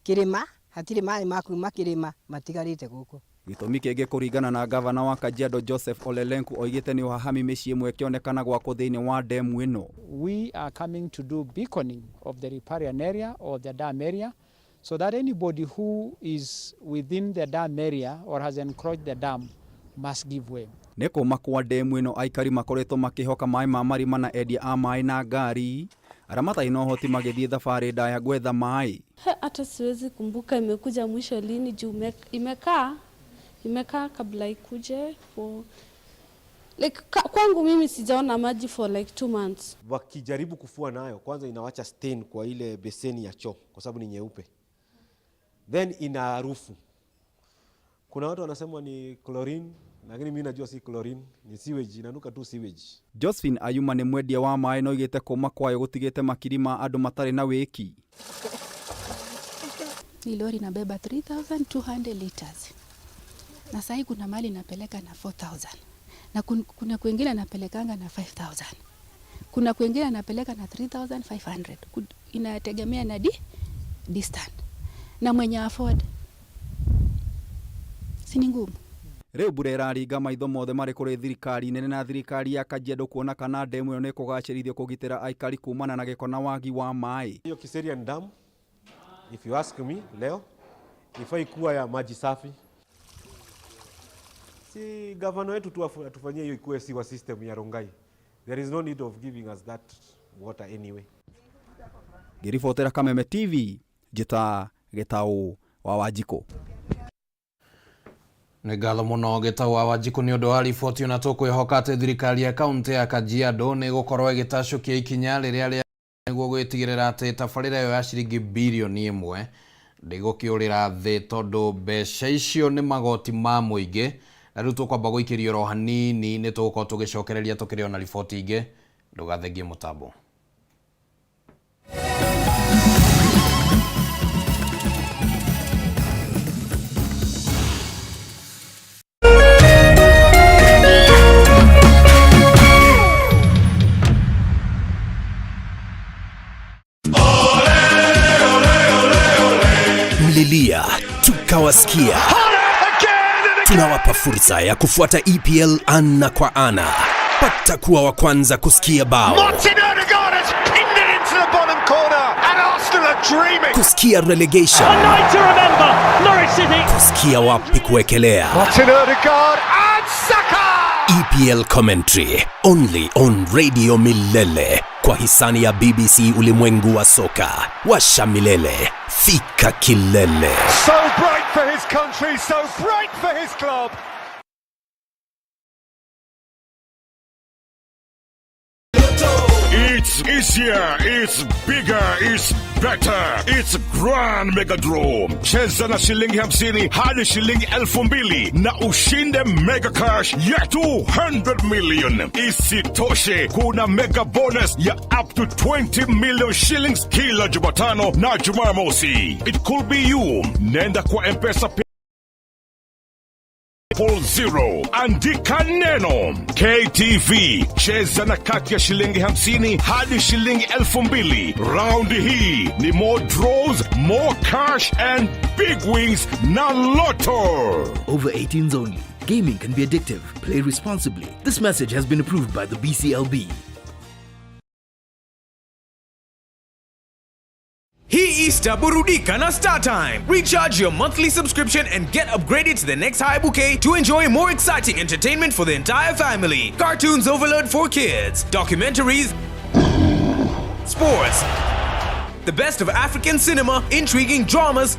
kĩrĩma, hatirĩ maĩ ma kuma kĩrĩma matigarĩte gũkũ. Gĩtũmi kĩngĩ kũringana na gavana wa Kajiado Joseph Ole Lenku oigĩte nĩ ũhahami mĩciĩ ĩmwe ĩkĩonekana gwakwo thĩinĩ wa demu ĩno. We are coming to do beaconing of the riparian area or the dam area so that anybody who is within the dam area or has encroached the dam must give way. Nĩ kũma kwa demu ĩno aikari makoretwo makĩhoka maĩ ma marima na endia a maĩ na ngari arĩa matarĩ na ũhoti magĩthiĩ thabarĩ ndaya gwetha maĩ. Hata siwezi kumbuka imekuja mwisho lini juu imekaa kabla ikuje for like, kwangu mimi sijaona maji for like 2 months. Wakijaribu kufua nayo kwanza inawacha stain kwa ile beseni ya choo kwa sababu ni nyeupe, then ina harufu. Kuna watu wanasema ni chlorine, Lakini mimi najua si chlorine, ni sewage, inanuka tu sewage. Josephine Ayuma nĩ mwendia wa maĩ na oigĩte kũma kwayo gũtigĩte makiri ma andũ matarĩ na wĩki. Hii lori inabeba 3200 liters na sahii kuna mali napeleka na 4000 na kuna kwingine napelekanga na 5000, kuna kwingine napeleka na 3500. Inategemea na distance na mwenye afford, si ni ngumu? Rĩu mbura ĩraringa maitho mothe marĩ kũrĩ thirikari nene na thirikari ya Kajiado kuona kana ndemu ĩyo nĩkũgacĩrithio kũgitĩra aikari kumana na gĩko na wagi wa maĩ. Hiyo Kiserian Dam, if you ask me leo, ifai kuwa ya maji safi. Si gavana wetu tu atufanyie hiyo ikuwe sewer system ya Rongai. There is no need of giving us that water anyway. Ngĩribotera Kameme TV, njĩta Gĩtaũ wa Wanjikũ. Nĩ ngatho mũno Gĩtaũ wa Wanjikũ nĩ ũndũ wa riboti, ona tũkwĩhoka atĩ thirikari ya kaunti ya Kajiado nĩ ĩgũkorwo ĩgĩtacũkia ikinya rĩrĩa rĩa nĩguo gwĩtigĩrĩra atĩ tabarĩra ĩyo ya ciringi birioni 1 ndĩgũkĩũrĩra thĩ tondũ mbeca icio nĩ magoti ma mũingĩ. Na rĩu tũkwamba gũikĩrio oro hanini nĩ tũgũkorwo tũgĩcokereria tũkĩrĩ ona riboti ingĩ. Ndũgathengie mũtambo. Mlilia tukawasikia. Tunawapa fursa ya kufuata EPL ana kwa ana. Pata kuwa wa kwanza kusikia bao, Martin Odegaard has pinned it into the bottom corner and Arsenal are dreaming. kusikia relegation, A night to remember, Norwich City. kusikia wapi kuwekelea. Martin Odegaard and Saka. EPL commentary only on Radio Milele kwa hisani ya BBC Ulimwengu wa Soka. Washa milele, fika kilele. So bright for his country, so bright for his club. It's easier, it's bigger, it's better. It's Grand Mega Draw. Cheza na shilingi 50 hadi shilingi 2000 na ushinde mega cash ya 200 million. Isitoshe, kuna mega bonus ya up to 20 million shillings kila Jumatano na Jumamosi. It could be you. Nenda kwa M-Pesa 0, andika neno KTV, cheza na kati ya shilingi 50 hadi shilingi 2000. Raundi hii ni more draws, more cash and big wins na Lotto. Over 18s only. Gaming can be addictive. Play responsibly. This message has been approved by the BCLB. Hii Easter burudika na StarTime. Recharge your monthly subscription and get upgraded to the next high bouquet to enjoy more exciting entertainment for the entire family. Cartoons overload for kids, documentaries, sports, the best of African cinema, intriguing dramas,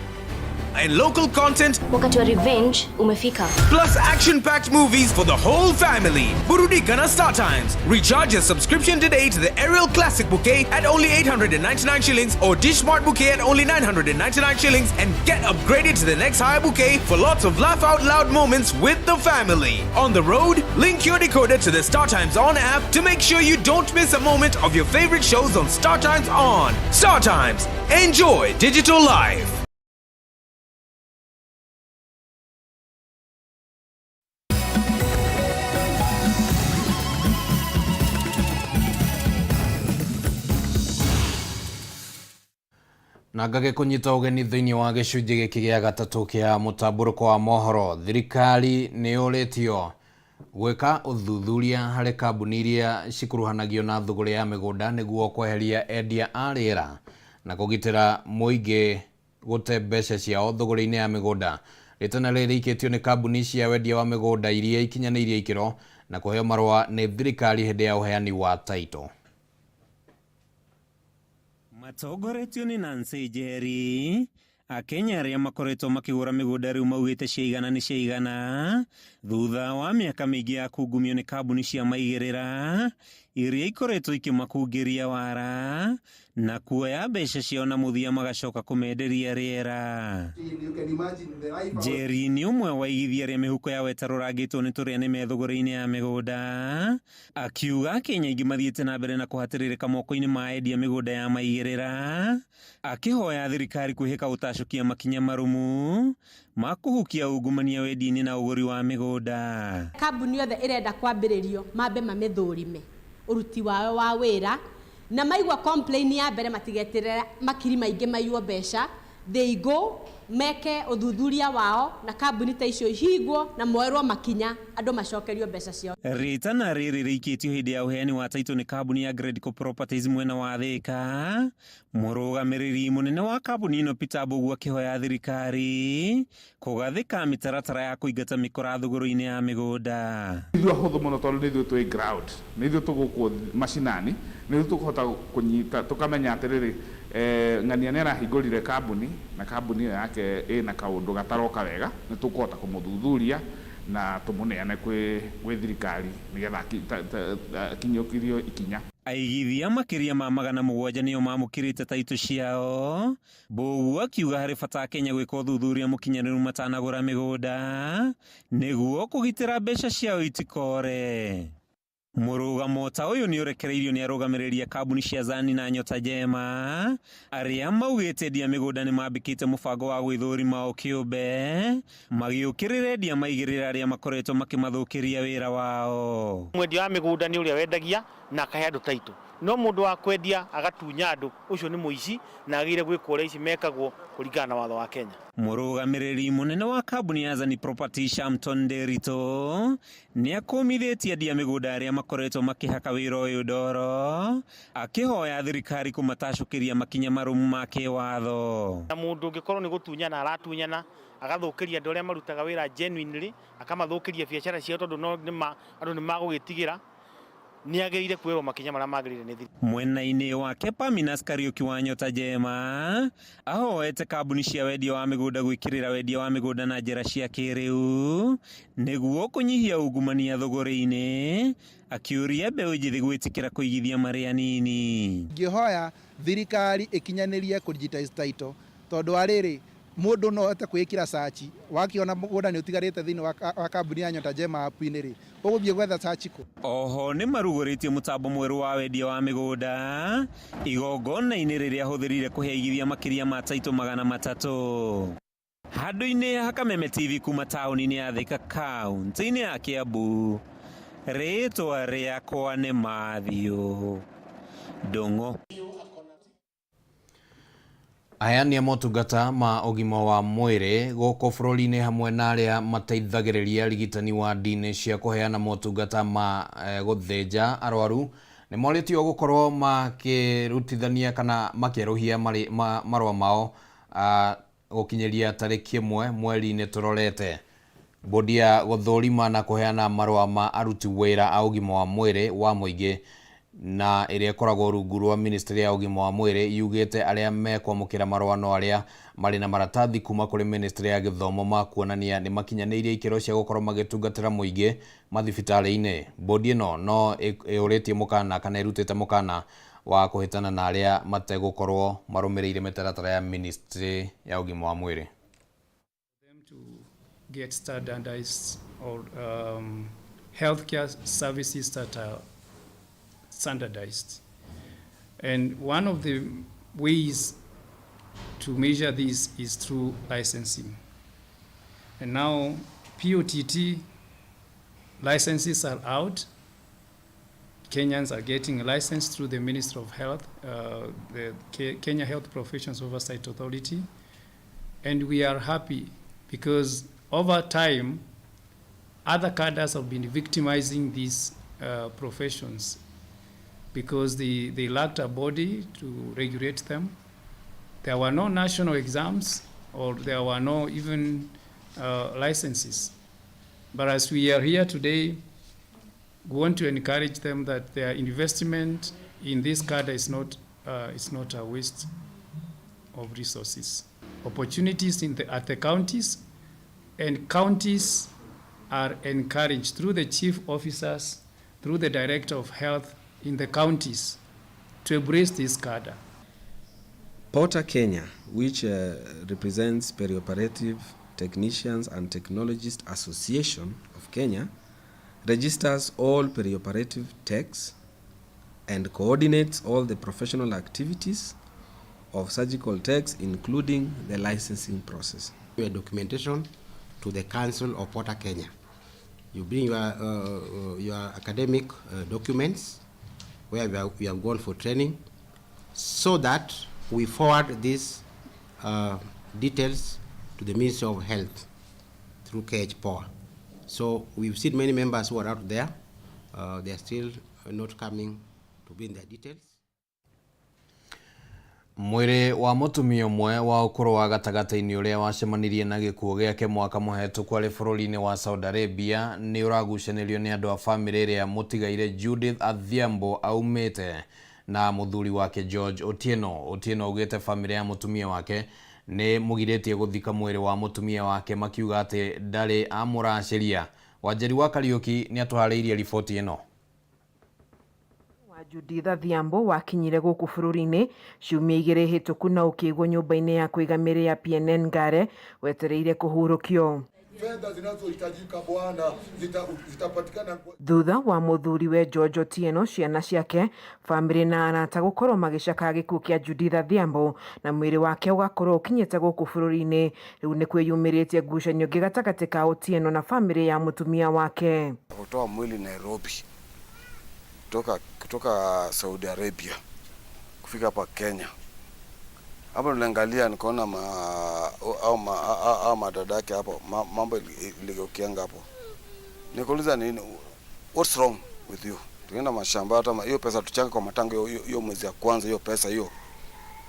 and local content. Wakati wa revenge umefika. Plus action-packed movies for the whole family. Burudika na Star Times. Recharge your subscription today to the Aerial Classic Bouquet at only 899 shillings or Dish Smart Bouquet at only 999 shillings and get upgraded to the next higher bouquet for lots of laugh out loud moments with the family. On the road, link your decoder to the Star Times On app to make sure you don't miss a moment of your favorite shows on Star Times On. Star Times. Enjoy digital life. Na ngage kunyita ũgeni thĩinĩ wa gĩcunjĩ gĩkĩ gĩa gatatũ kĩa mũtambũrũko wa mohoro. Thirikari nĩ yũrĩtio gwĩka ũthuthuria harĩ kambuni iria cikuruhanagio na thũgũrĩ ya mĩgũnda nĩguo kweheria endia a rĩera na kũgitĩra mũingĩ gũte mbeca ciao thũgũrĩ-inĩ ya mĩgũnda. Rĩtana rĩrĩ rĩikĩtio nĩ kambuni cia wendia wa mĩgũnda iria ikinyanĩirie ikĩro na kũheo marũa nĩ thirikari hĩndĩ ya ũheani wa taito. Matongoretio nĩ Nancy Njeri, Akenya arĩa makoretwo makĩgũra mĩgũnda rĩu maugĩte ciaigana nĩ ciaigana thutha wa mĩaka mĩingĩ ya kungumio nĩ kambuni cia maigĩrĩra iria ikoretwo ikĩmakungĩria wara na kuoya mbeca ciao na mũthia magacoka kũmenderia rĩera. Njeri nĩ ũmwe wa aigithia arĩa mĩhuko yao ĩtarũrangĩtwo nĩ tũrĩa nĩme thũgũrĩ-inĩ ya mĩgũnda, akiuga Akenya aingĩ mathiĩte na mbere na kũhatĩrĩrĩka moko-inĩ ma endia mĩgũnda ya maigĩrĩra, akĩhoya thirikari kwĩhĩka gũtacũkia makinya marũmu ma kũhukia ungumania wendia-inĩ na ũgũri wa mĩgũnda. Kambuni yothe ĩrenda kwambĩrĩrio mambe mamĩthũrime ũruti wao wa wĩra, na maigua complain ya mbere matigeterere makiri maingĩ maiywo mbeca, they go meke ũthuthuria wao na kambuni ta icio ihingwo na moerwo makinya andũ macokerio mbeca ciao. Rĩtana rĩrĩ rĩikĩtio hĩndĩ ya ũheani wa taitũ nĩ kambuni ya Gradco Properties mwena wa Thĩka. Mũrũgamĩrĩri mũnene wa kambuni ĩno Peter Mbogu akĩhoya thirikari kũgathĩka mĩtaratara ya kũingata mĩkora thũgũrĩ-inĩ ya mĩgũnda. Ithuĩ ahũthũ mũno tondũ nĩ ithuĩ twĩ ground, nĩ ithuĩ tũgũkũ macinani, nĩ ithuĩ tũkũhota kũnyita tũkamenya atĩrĩrĩ, ng'ania nĩ arahingũrire kambuni na kambuni ĩyo yake ĩna kaũndũ gataroka wega, nĩ tũkũhota kũmũthuthuria na tũmũneane kwĩ thirikari nĩgetha akinyũkirio ikinya. Aigithia makĩria ma 700 nĩo mamũkĩrĩte taitũ ciao. Mbogu akiuga harĩ bata Kenya gwĩka ũthuthuria mũkinyanĩru matanagũra mĩgũnda nĩguo kũgitĩra mbeca ciao itikore. Mũrũgamo ta ũyũ nĩ ũrekereirio nĩ arũgamĩrĩri a kambuni cia Zani na Nyota Njema arĩa maugĩte endia mĩgũnda nĩ mambĩkĩte mũbango wa gwĩthũrima o kĩũmbe magĩũkĩrĩra endia maigĩrĩra arĩa makoretwo makĩmathũkĩria wĩra wao. Mwendia wa mĩgũnda nĩ ũrĩa wendagia na akahe andũ taitũ, no mũndũ wa kwendia agatunya andũ, ũcio nĩ mũici na agĩrĩire gwĩkwo ũrĩa ici mekagwo kũringana na watho wa Kenya. Mũrũgamĩrĩri mũnene wa kambuni ya Zani Property Shamton Nderitu nĩ akũmithĩtie endia mĩgũnda arĩa makoretwo makĩhaka wĩra ũyũ ndoro, akĩhoya thirikari kũmatacũkĩria makinya marũmu ma kĩwatho. Na mũndũ ũngĩkorwo nĩ gũtunyana aratunyana agathũkĩria andũ arĩa marutaga wĩra genuinely, akamathũkĩria biacara ciao tondũ no nĩma andũ nĩmagũgĩtigĩra, nĩ agĩrĩire kuoerwo makinya marĩa magĩrĩire nĩ thirikari. Mwena-inĩ wake Paminas Kariuki wa Nyota Njema ahoete kambuni cia wendia wa mĩgũnda gwĩkĩrĩra wendia wa mĩgũnda na njĩra cia kĩrĩu nĩguo kũnyihia ungumania thũgũrĩ-inĩ, akĩũria mbeũ njĩthĩ gwĩtĩkĩra kũigithia marĩ anini. Ngĩhoya thirikari ĩkinyanĩrie kũ digitize title tondũ wa rĩrĩ mũndũ no ahote kwĩĩkĩra search, wakiona mũgũnda nĩ ũtigarĩte thĩinĩ wa kambuni ya Nyota Njema app-inĩ rĩ, ũgũthiĩ gwetha search kũ? Oho nĩ marugũrĩtie mũtambo mwerũ wa wendia wa mĩgũnda igongona-inĩ rĩrĩa ahũthĩrire kũhe aigithia makĩria ma taitũ 300. Handũ-inĩ ha Kameme TV kuma taũni-inĩ ya Thika kaũntĩ-inĩ ya Kiambu, rĩtwa rĩakwa nĩ Matthew Ndung'u. Aheani a motungata ma ũgima wa mwĩrĩ gũkũ bũrũri-inĩ hamwe na arĩa mateithagĩrĩria arigitani wa ndini cia kũheana motungata ma gũthĩnja arwaru nĩ morĩtio gũkorwo makĩrutithania kana makĩerũhia marũa mao gũkinyĩria tarĩki 1 mweri-inĩ tũrorete. Bodi ya gũthũrima na kũheana marũa ma aruti wĩra a ũgima wa mwĩrĩ wa mũingĩ na ĩrĩa ĩkoragwo rungu rwa ministry ya ũgima wa mwĩrĩ yugĩte arĩa mekwamũkĩra marũa no arĩa marĩ na maratathi kuma kũrĩ ministry ya gĩthomo ma kuonania nĩ makinyanĩirie ikĩro cia gũkorwo magĩtungatĩra mũingĩ mathibitarĩ-inĩ. Bodi ĩno no ĩũrĩtie mũkana kana ĩrutĩte mũkana wa kũhĩtana na arĩa mategũkorwo marũmĩrĩire mĩtaratara ya ministry ya ũgima wa mwĩrĩ. Get standardized or healthcare services that are standardized. And one of the ways to measure this is through licensing. And now POTT licenses are out. Kenyans are getting a license through the Ministry of Health, the Kenya Health Professions Oversight Authority. And we are happy because over time, other cadres have been victimizing these professions because they lacked a body to regulate them. There were no national exams or there were no even licenses. But as we are here today, we want to encourage them that their investment in this cadre is not a waste of resources. Opportunities at the counties, and counties are encouraged through the chief officers, through the director of health in the counties to embrace this cadre. Porter Kenya, which represents Perioperative Technicians and Technologists Association of Kenya, registers all perioperative techs and coordinates all the professional activities of surgical techs, including the licensing process. Your documentation to the Council of Porter Kenya. You bring your academic documents where we have gone for training, so that we forward these details to the Ministry of Health through KHPOA. So we've seen many members who are out there. They are still not coming to bring their details. Mwĩrĩ wa mũtumia ũmwe wa ũkũrũ wa gatagatĩ-inĩ ũrĩa wacemanirie na gĩkuũ gĩake mwaka mũhetũku arĩ bũrũri-inĩ wa Saudi Arabia nĩ ũragucanĩrio nĩ andũ a bamĩrĩ ĩrĩa mũtigaire Judith Adhiambo aumĩte na mũthuri wake George Otieno. Otieno augĩte bamĩrĩ ya mũtumia wake nĩ mũgirĩtie gũthika mwĩrĩ wa mũtumia wake makiuga atĩ ndarĩ amũracĩria. Wanjeri wa Kariũki nĩ atũharĩirie riboti ĩno. Judith Adhiambo wakinyire gũkũ bũrũri-inĩ ciumia igĩrĩ hĩtũku na ũkĩigwo nyũmba-inĩ ya kũiga mĩrĩ ya PNN Ngare wetereire kũhurũkio. Fedha zinazohitajika bwana zitapatikana thutha wa mũthuriwe George Otieno, ciana ciake, bamĩrĩ na arata gũkorwo magĩcakaya gĩkuũ kĩa Judith Adhiambo na mwĩrĩ wake ũgakorwo ũkinyĩte gũkũ bũrũri-inĩ. Rĩu nĩ kwĩyumĩrĩtie ngucanio ĩngĩ gatagatĩ ka Otieno na bamĩrĩ ya mũtumia wake. Kutoa mwili Nairobi kutoka Saudi Arabia kufika hapa Kenya. Hapo niliangalia nikaona au madada yake hapo mambo iligeukianga hapo. Nikauliza nini, what's wrong with you? Tukaenda mashamba, hata hiyo pesa tuchanga kwa matango hiyo mwezi ya kwanza, hiyo pesa hiyo.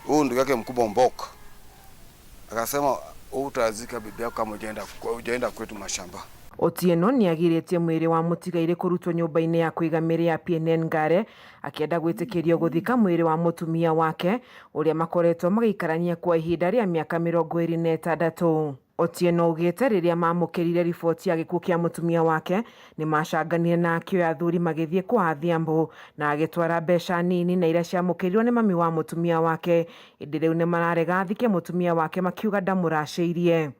Huyu ndugu yake mkubwa Mbok akasema utazika bibi yako kama hujaenda kwetu mashamba. Otieno nĩagirĩtie mwĩrĩ wa mũtigairĩ kũrutwo nyũmba-inĩ ya kũiga mĩrĩ ya PNN Ngare akĩenda gwĩtĩkĩrio gũthika mwĩrĩ wa mũtumia wake ũrĩa makoretwo magĩikarania kwa ihinda rĩa mĩaka 26. Otieno augĩte rĩrĩa mamũkĩrire riboti ya gĩkuũ kĩa mũtumia wake nĩmacanganire na akĩoya athuri magĩthiĩ kwa Adhiambo na agĩtwara mbeca nini na iria ciamũkĩrirwo nĩ mami wa mũtumia wake, ĩndĩ rĩu nĩmararega athike mũtumia wake makiuga ndamũracĩirie.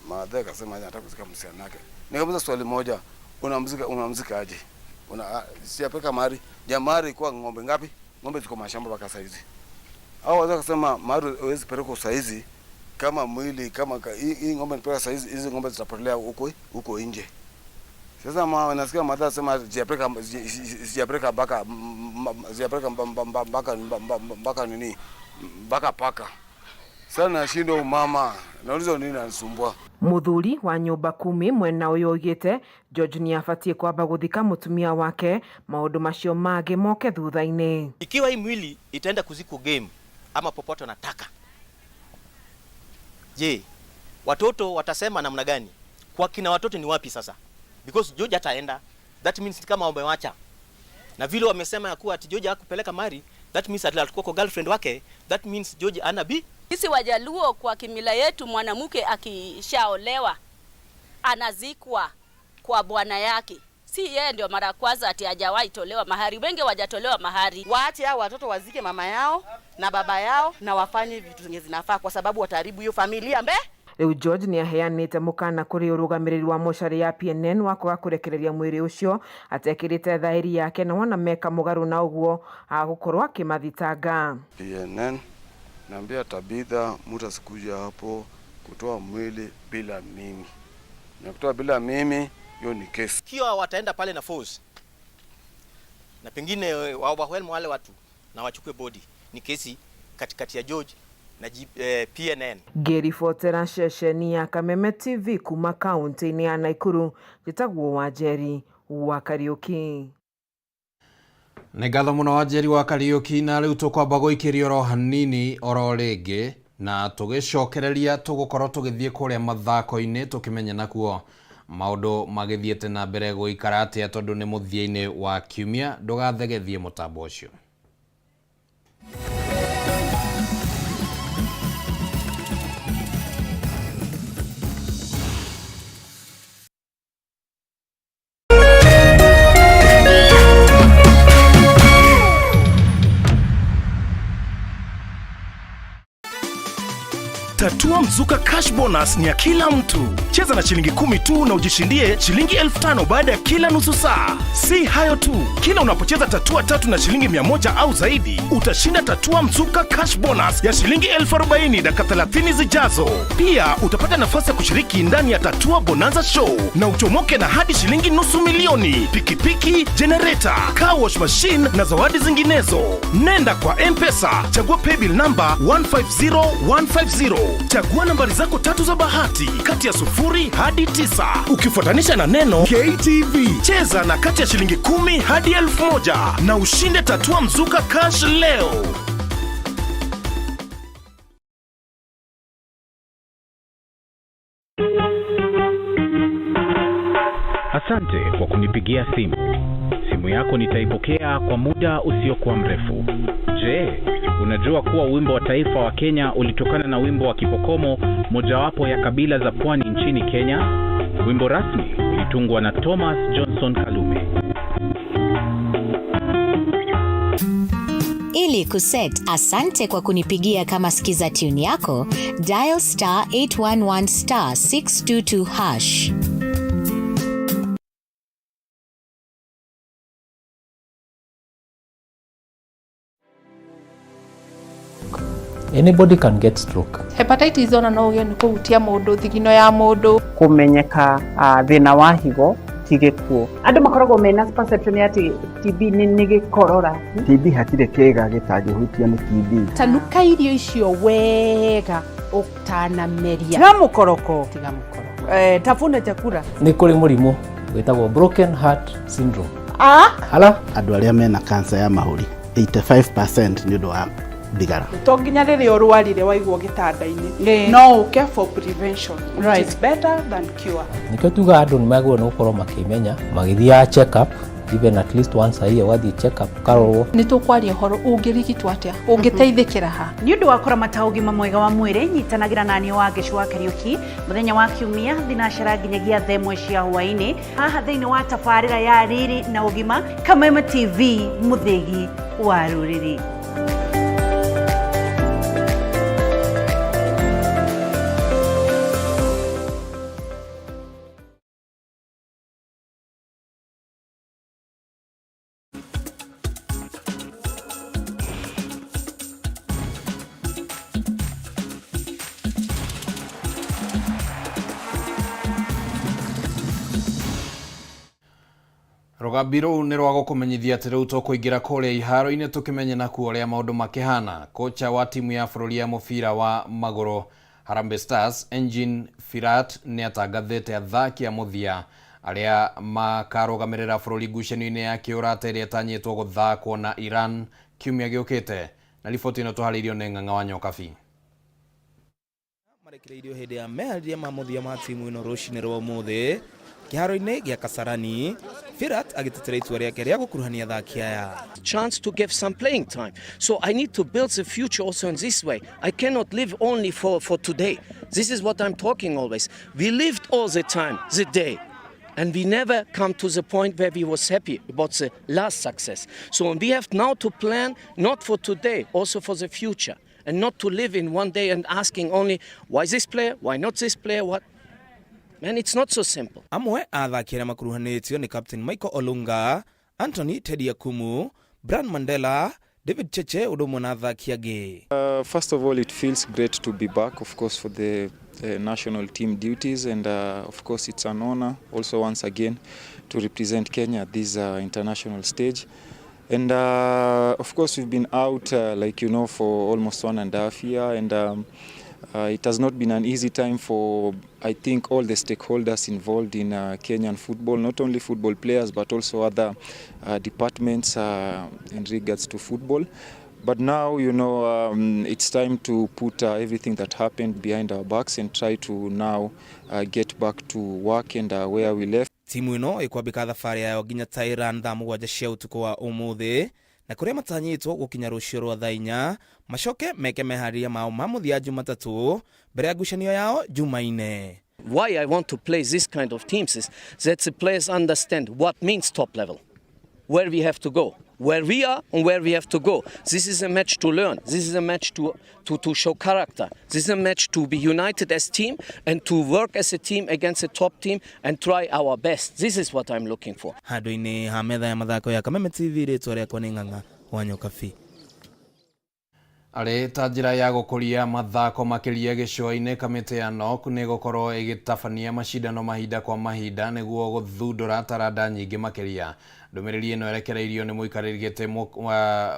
Madhe akasema anataka kuzika msichana wake. Nikamuuliza swali moja, unamzika aje? Sijapeka mahari. Jamari kwa ng'ombe ngapi? Ng'ombe ziko mashamba mpaka saa hizi. Hao wazee wakasema mahari huwezi peleka saa hizi kama mwili kama hii ng'ombe nipeleka saa hizi, hizi ng'ombe zitapotelea huko nje. Sasa nasikia madha sema sijapeleka mpaka nini? Mpaka paka. Sasa nashindwa mama, nauliza nini anasumbua. Muthuri wa nyumba kumi mwena uyu oigite George ni abatie kwamba guthika mutumia wake maundu macio mangi moke thutha-ini. Ikiwa hii mwili itaenda kuzikwa game ama popote wanataka, je, watoto watasema namna gani? Kwa kina watoto ni wapi sasa? Because George ataenda, that means kama wamewacha. Na vile wamesema ya kuwa ati George hakupeleka mari, that means alikuwa kwa girlfriend wake, that means George ana bi. Sisi Wajaluo kwa kimila yetu, mwanamke akishaolewa anazikwa kwa bwana yake. Si yeye ndio mara kwanza ati hajawahi tolewa mahari. Wengi hawajatolewa mahari. Waache hao watoto wazike mama yao na baba yao na wafanye vitu zenye zinafaa, kwa sababu wataharibu hiyo familia mbe. Rĩu George nĩaheanĩte mũkana kũrĩ ũrũgamĩrĩri wa mocarĩ ya PNN wa kwaga kũrekereria mwĩrĩ ũcio atekĩrĩte thaĩri yake, na wona meka mũgarũ na ũguo agũkorwo akĩmathitanga. PNN naambia Tabitha, mtu asikuja hapo kutoa mwili bila mimi. Na kutoa bila mimi hiyo ni kesi. Kiwa wataenda pale na force na pengine waoverwhelm wale watu na wachukue body, ni kesi katikati ya George na PNN. Ngĩribotera ceceni ya Kameme TV kuma kaunti-inĩ ya Nakuru, njĩtagwo Wanjeri wa Kariũki. Nĩ ngatho mũno Wanjeri wa Kariũki. Na rĩu tũkwamba gũikĩria oro hanini oro rĩngĩ na tũgĩcokereria tũgũkorwo tũgĩthiĩ kũrĩa mathako-inĩ tũkĩmenya nakuo maũndũ magĩthiĩte na mbere gũikara atĩa, tondũ nĩ mũthia-inĩ wa kiumia. Ndũgathegethie mũtambo ũcio. Tatua Mzuka Cash Bonus ni ya kila mtu. Cheza na shilingi 10 tu na ujishindie shilingi 5,000 baada ya kila nusu saa. Si hayo tu, kila unapocheza tatua tatu na shilingi 100 au zaidi, utashinda Tatua Mzuka Cash Bonus ya shilingi 40,000 dakika 30 zijazo. Pia utapata nafasi ya kushiriki ndani ya Tatua Bonanza Show na uchomoke na hadi shilingi 500,000, pikipiki, generator, car wash machine na zawadi zinginezo. Nenda kwa M-Pesa, chagua paybill number 150150. Chagua nambari zako tatu za bahati kati ya 0 hadi 9, ukifuatanisha na neno KTV. Cheza na kati ya shilingi 10 hadi 1,000 na ushinde Tatua Mzuka Cash leo. Asante kwa kunipigia simu. Simu yako nitaipokea kwa muda usiokuwa mrefu. Je, unajua kuwa wimbo wa taifa wa Kenya ulitokana na wimbo wa Kipokomo, mojawapo ya kabila za pwani nchini Kenya? Wimbo rasmi ulitungwa na Thomas Johnson Kalume. Ili kuset asante kwa kunipigia kama skiza tune yako, dial star 811 star 622 hash. Anybody can get stroke. Hepatitis ona no ũgĩe nĩ kũhutia mũndũ thigino ya mũndũ. Kũmenyeka thĩna wa higo ti gĩkuũ. Andũ makoragwo mena perception ya atĩ TB nĩ gĩkorora. TB hatirĩ kĩĩga gĩtangĩhutio nĩ TB. Tanuka irio icio wega ũtanameria. Tiga mũkoroko. Tiga mũkoroko. Tafuna chakula. Nĩ kũrĩ mũrimũ wĩtagwo broken heart syndrome. Hala? Andũ arĩa mena kansa ya mahũri 85% nĩ ũndũ wa thigara. To nginya rĩrĩa ũrwarire waigwo gĩtanda-inĩ, no ũke for prevention, which is better than cure. Nĩkĩo tugaga andũ nĩ magĩrĩirwo nĩ gũkorwo makĩmenya magĩthiaga check up even at least once a year, ũgathiĩ check up ũkarorwo. Nĩ tũkwaria ũhoro ũngĩrigitwo atĩa, ũngĩteithĩkĩra ha. Nĩ ũndũ wa kũramata ũgima mwega wa mwĩrĩ, nyitanagĩra naniĩ Wangeci wa Kariũki mũthenya wa Kiumia thinacara nginyagia thaa ĩmwe cia hwaĩ-inĩ haha thĩinĩ wa tabarĩra ya Riri na Ũgima, Kameme TV, mũthĩgi wa rũrĩrĩ. Rũgambi rũu nĩ rwa gũkũmenyithia atĩ rĩu tũkũingĩra kũrĩa iharo-inĩ tũkĩmenye nakuo ũrĩa maũndũ makĩhana. Kocha wa timu ya bũrũri ya mũbira wa magũrũ Harambee Stars Engin Firat nĩ atangathĩte athaki a mũthia arĩa makarũgamĩrĩra bũrũri ngucanio-inĩ ya kĩũrata ĩrĩa ĩtanyĩtwo gũthakwo na Iran kiumia gĩũkĩte. Na riboti ĩno tũharĩirio nĩ Ng'ang'a wa Nyokabi. Marekereirio hĩndĩ ya meharĩria ma mũthia ma timu ĩno rũcinĩ rwa ũmũthĩ kĩharo-inĩ gĩa Kasarani, Firat agĩtetera itua rĩake rĩa gũkuruhania athaki aya. Chance to give some playing time. So I need to build the future also in this way. I cannot live only for today. This is what I'm talking always. We lived all the time, the day. And we never come to the point where we was happy about the last success. So we have now to plan not for today, also for the future. And not to live in one day and asking only, why this player, why not this player, what? Man, it's not so simple. Amwe a athaki arĩa makuruhanĩtio nĩ Captain Michael Olunga, Anthony Teddy Akumu, Brian Mandela, David Cheche ũndũ ũmwe na athaki angĩ. First of all, it feels great to be back, of course, for the national team duties, and of course it's an honor also once again to represent Kenya at this international stage. And of course we've been out, like you know, for almost 1.5 years, and it has not been an easy time for, I think, all the stakeholders involved in Kenyan football, not only football players, but also other departments in regards to football. But now, you know, it's time to put everything that happened behind our backs and try to now get back to work and where we left. Timu ĩno ĩkwambĩka thabarĩ yayo nginya Thailand thaa 7 cia ũtukũ wa ũmũthĩ, na kũrĩa matanyĩtwo gũkinya rũciũ rwa thaa 4 macoke meke meharĩria mao ma mũthia Jumatatũ mbere ya ngucanio yao Jumaine. Why I want to play this kind of teams is that the players understand what means top level, where we have to go. where we are and where we have to go. This is a match to learn. This is a match to show character. This is a match to be united as team and to work as a team against a top team and try our best. This is what I'm looking for. Handũ-inĩ ha metha ya mathako ya Kameme TV, rĩtwa rĩakwa nĩ Ng'ang'a wa Nyokabi. Arĩ ta njĩra ya gũkũria mathako makĩria gĩcũa-inĩ, kamĩtĩ ya NOC nĩ ĩgũkorwo ĩgĩtabania macindano mahinda kwa mahinda nĩguo gũthundũra taranda nyingĩ makĩria. Ndũmĩrĩri ĩno ĩrekereirio nĩ mũikarĩri gĩtĩ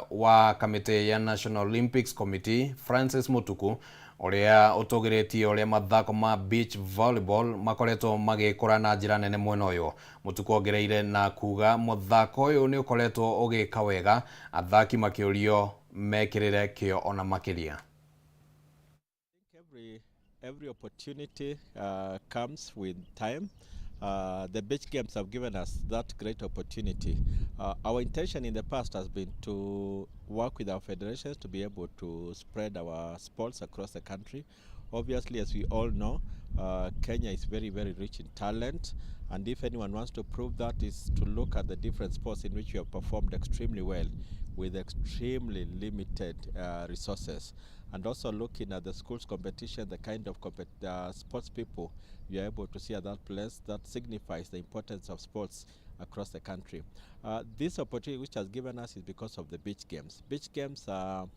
wa kamĩtĩ ya National Olympics Committee Francis Mutuku, ũrĩa ũtũgĩrĩtie ũrĩa mathako ma beach volleyball makoretwo magĩkũra na njĩra nene mwena ũyũ. Mutuku ongereire na kuga mũthako ũyũ nĩ ũkoretwo ũgĩka wega, athaki makĩũrio mekĩrĩre kĩo ona makĩria. Every opportunity comes with time. The beach games have given us that great opportunity. Our intention in the past has been to work with our federations to be able to spread our sports across the country. Obviously, as we all know, Kenya is very, very rich in talent. And if anyone wants to prove that, is to look at the different sports in which we have performed extremely well with extremely limited resources. And also looking at the schools competition, the kind of sports people you are able to see at that place, that signifies the importance of sports across the country. This opportunity which has given us is because of the beach games. Beach games are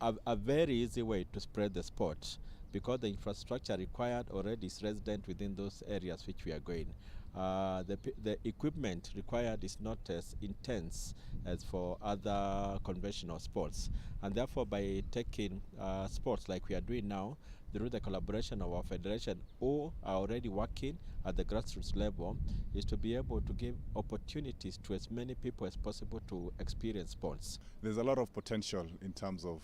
a very easy way to spread the sport because the infrastructure required already is resident within those areas which we are going. The equipment required is not as intense as for other conventional sports, and therefore by taking sports like we are doing now through the collaboration of our federation who are already working at the grassroots level, is to be able to give opportunities to as many people as possible to experience sports. There's a lot of potential in terms of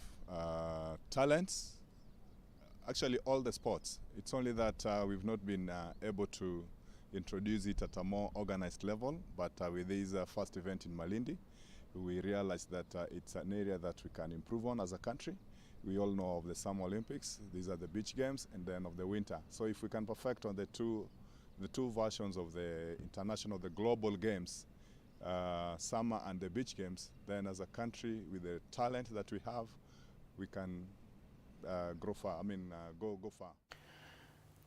talents, actually all the sports. It's only that we've not been able to introduce it at a more organized level, but with this first event in Malindi, we realized that it's an area that we can improve on as a country. We all know of the Summer Olympics, these are the beach games, and then of the winter. So if we can perfect on the two versions of the international, the global games, summer and the beach games, then as a country with the talent that we have, we can grow far, I mean, go far.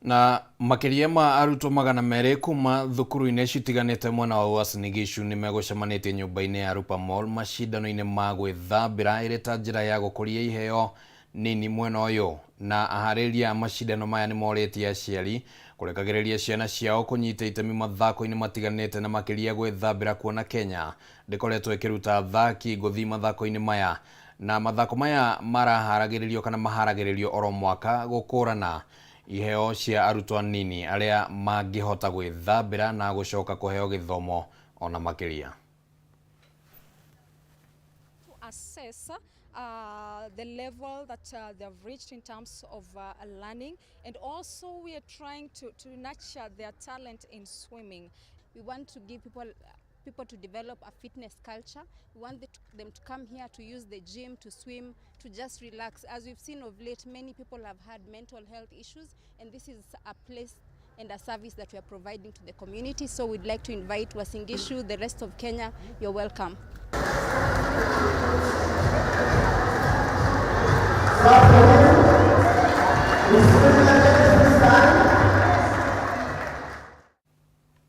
Na makiria ma arutwo 200 kuma thukuru-inĩ citiganĩte mwena wa Uasin Gishu nĩ megũcemanĩtie nyũmba-inĩ ya Rupa Mall macindano-inĩ ma gwĩthambĩra ĩrĩ ta njĩra ya gũkũria iheo nini mwena ũyũ. Na aharĩria a macindano maya nĩ morĩtie aciari kũrekagĩrĩria ciana ciao kũnyita itemi mathako-inĩ matiganĩte na makĩria gwĩthambĩra, kuona Kenya ndĩkoretwo ĩkĩruta athaki ngũthi mathako-inĩ maya, na mathako maya maraharagĩrĩrio kana maharagĩrĩrio oro mwaka gũkũrana iheo cia arutwo anini arĩa mangĩhota gwĩthambĩra na gũcoka kũheo gĩthomo ona makĩria. To assess the level that they have reached in terms of learning, and also we are trying to nurture their talent in swimming. We want to give people to develop a fitness culture. We want them to come here to use the gym, to swim, to just relax. As we've seen of late, many people have had mental health issues, and this is a place and a service that we are providing to the community. So we'd like to invite Uasin Gishu, the rest of Kenya, you're welcome.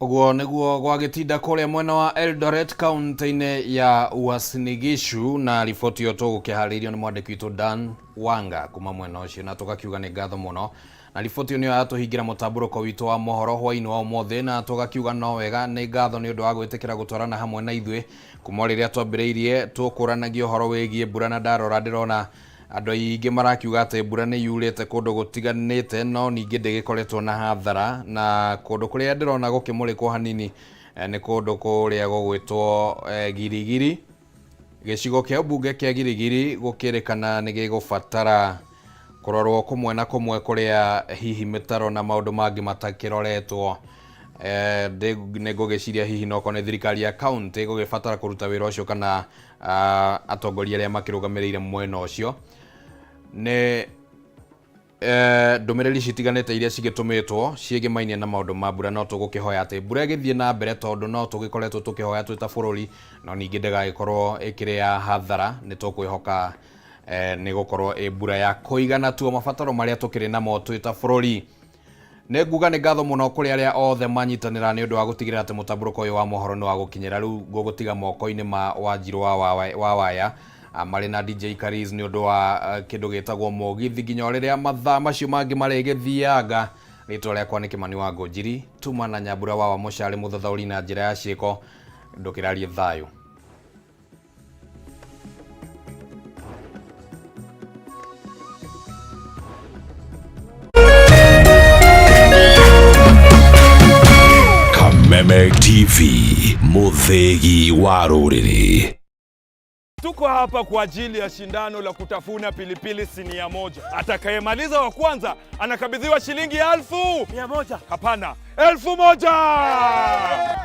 Ũguo nĩguo gwagĩtinda kũrĩa mwena wa Eldoret kaunti-inĩ ya Uasin Gishu, na riboti ĩyo tũgũkĩharĩirio nĩ mwandĩki witũ Dan Wanga kuma mwena ũcio, na tũgakiuga nĩ ngatho mũno. Na riboti ĩyo nĩyo yatũhingĩra mũtambũrũko witũ wa mohoro hwaĩ-inĩ wa ũmũthĩ, na tũgakiuga no wega nĩ ngatho nĩ ũndũ wa gwĩtĩkĩra gũtwarana hamwe na ithuĩ kuma rĩrĩa twambĩrĩirie tũkũranagia ũhoro wĩgiĩ mbura, na ndarora ndĩrona andũ aingĩ marakiuga atĩ mbura nĩ yurĩte kũndũ gũtiganĩte, no ningĩ ndĩgĩkoretwo na hathara, na kũndũ kũrĩa ndĩrona gũkĩmũrĩkwo hanini nĩ kũndũ kũrĩa gũgwĩtwo Girigiri. Gĩcigo kĩa mbunge kĩa Girigiri gũkĩrĩkana nĩ gĩgũbatara kũrorwo kũmwe na kũmwe kũrĩa hihi mĩtaro na maũndũ mangĩ matakĩroretwo. Nĩ ngũgĩciria hihi no korwo nĩ thirikari ya kaunti gũgĩbatara kũruta wĩra ũcio, kana atongoria arĩa makĩrũgamĩrĩire mwena ũcio. Nĩ Ndũmĩrĩri citiganĩte iria cigĩtũmĩtwo ciĩgĩmainie na maũndũ ma mbura, no tũgũkĩhoya atĩ mbura ĩgĩthiĩ na mbere tondũ no tũgĩkoretwo tũkĩhoya twĩ ta bũrũri, no ningĩ ndĩgagĩkorwo ĩkĩrĩ ya hathara. Nĩ tũkwĩhoka nĩ gũkorwo ĩ mbura ya kũigana tuo mabataro marĩa tũkĩrĩ namo twĩ ta bũrũri. Nĩ nguga nĩ ngatho mũno kũrĩ arĩa othe manyitanĩra nĩ ũndũ wa gũtigĩrĩra atĩ mũtambũrũko ũyũ wa mohoro nĩ wa gũkinyĩra. Rĩu ngũgũtiga moko-inĩ ma Wanjirũ wa Waya marĩ na DJ Kariz nĩ ũndũ wa kĩndũ gĩtagwo mũgithi nginya o rĩrĩa mathaa macio mangĩ marĩgĩthianga. Rĩtwa rĩakwa nĩ Kĩmani wa Ngũnjiri, tuma na Nyambura wa Wamũcarĩ mũthathaũri na njĩra ya ciĩko. Ndũkĩrarie thayũ. Kameme TV, muthegi wa rũrĩrĩ. Tuko hapa kwa ajili ya shindano la kutafuna pilipili sinia moja. Atakayemaliza wa kwanza anakabidhiwa shilingi 1,100. Hapana, 1,000.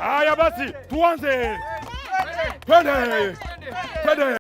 Haya basi, tuanze. Twende. Twende.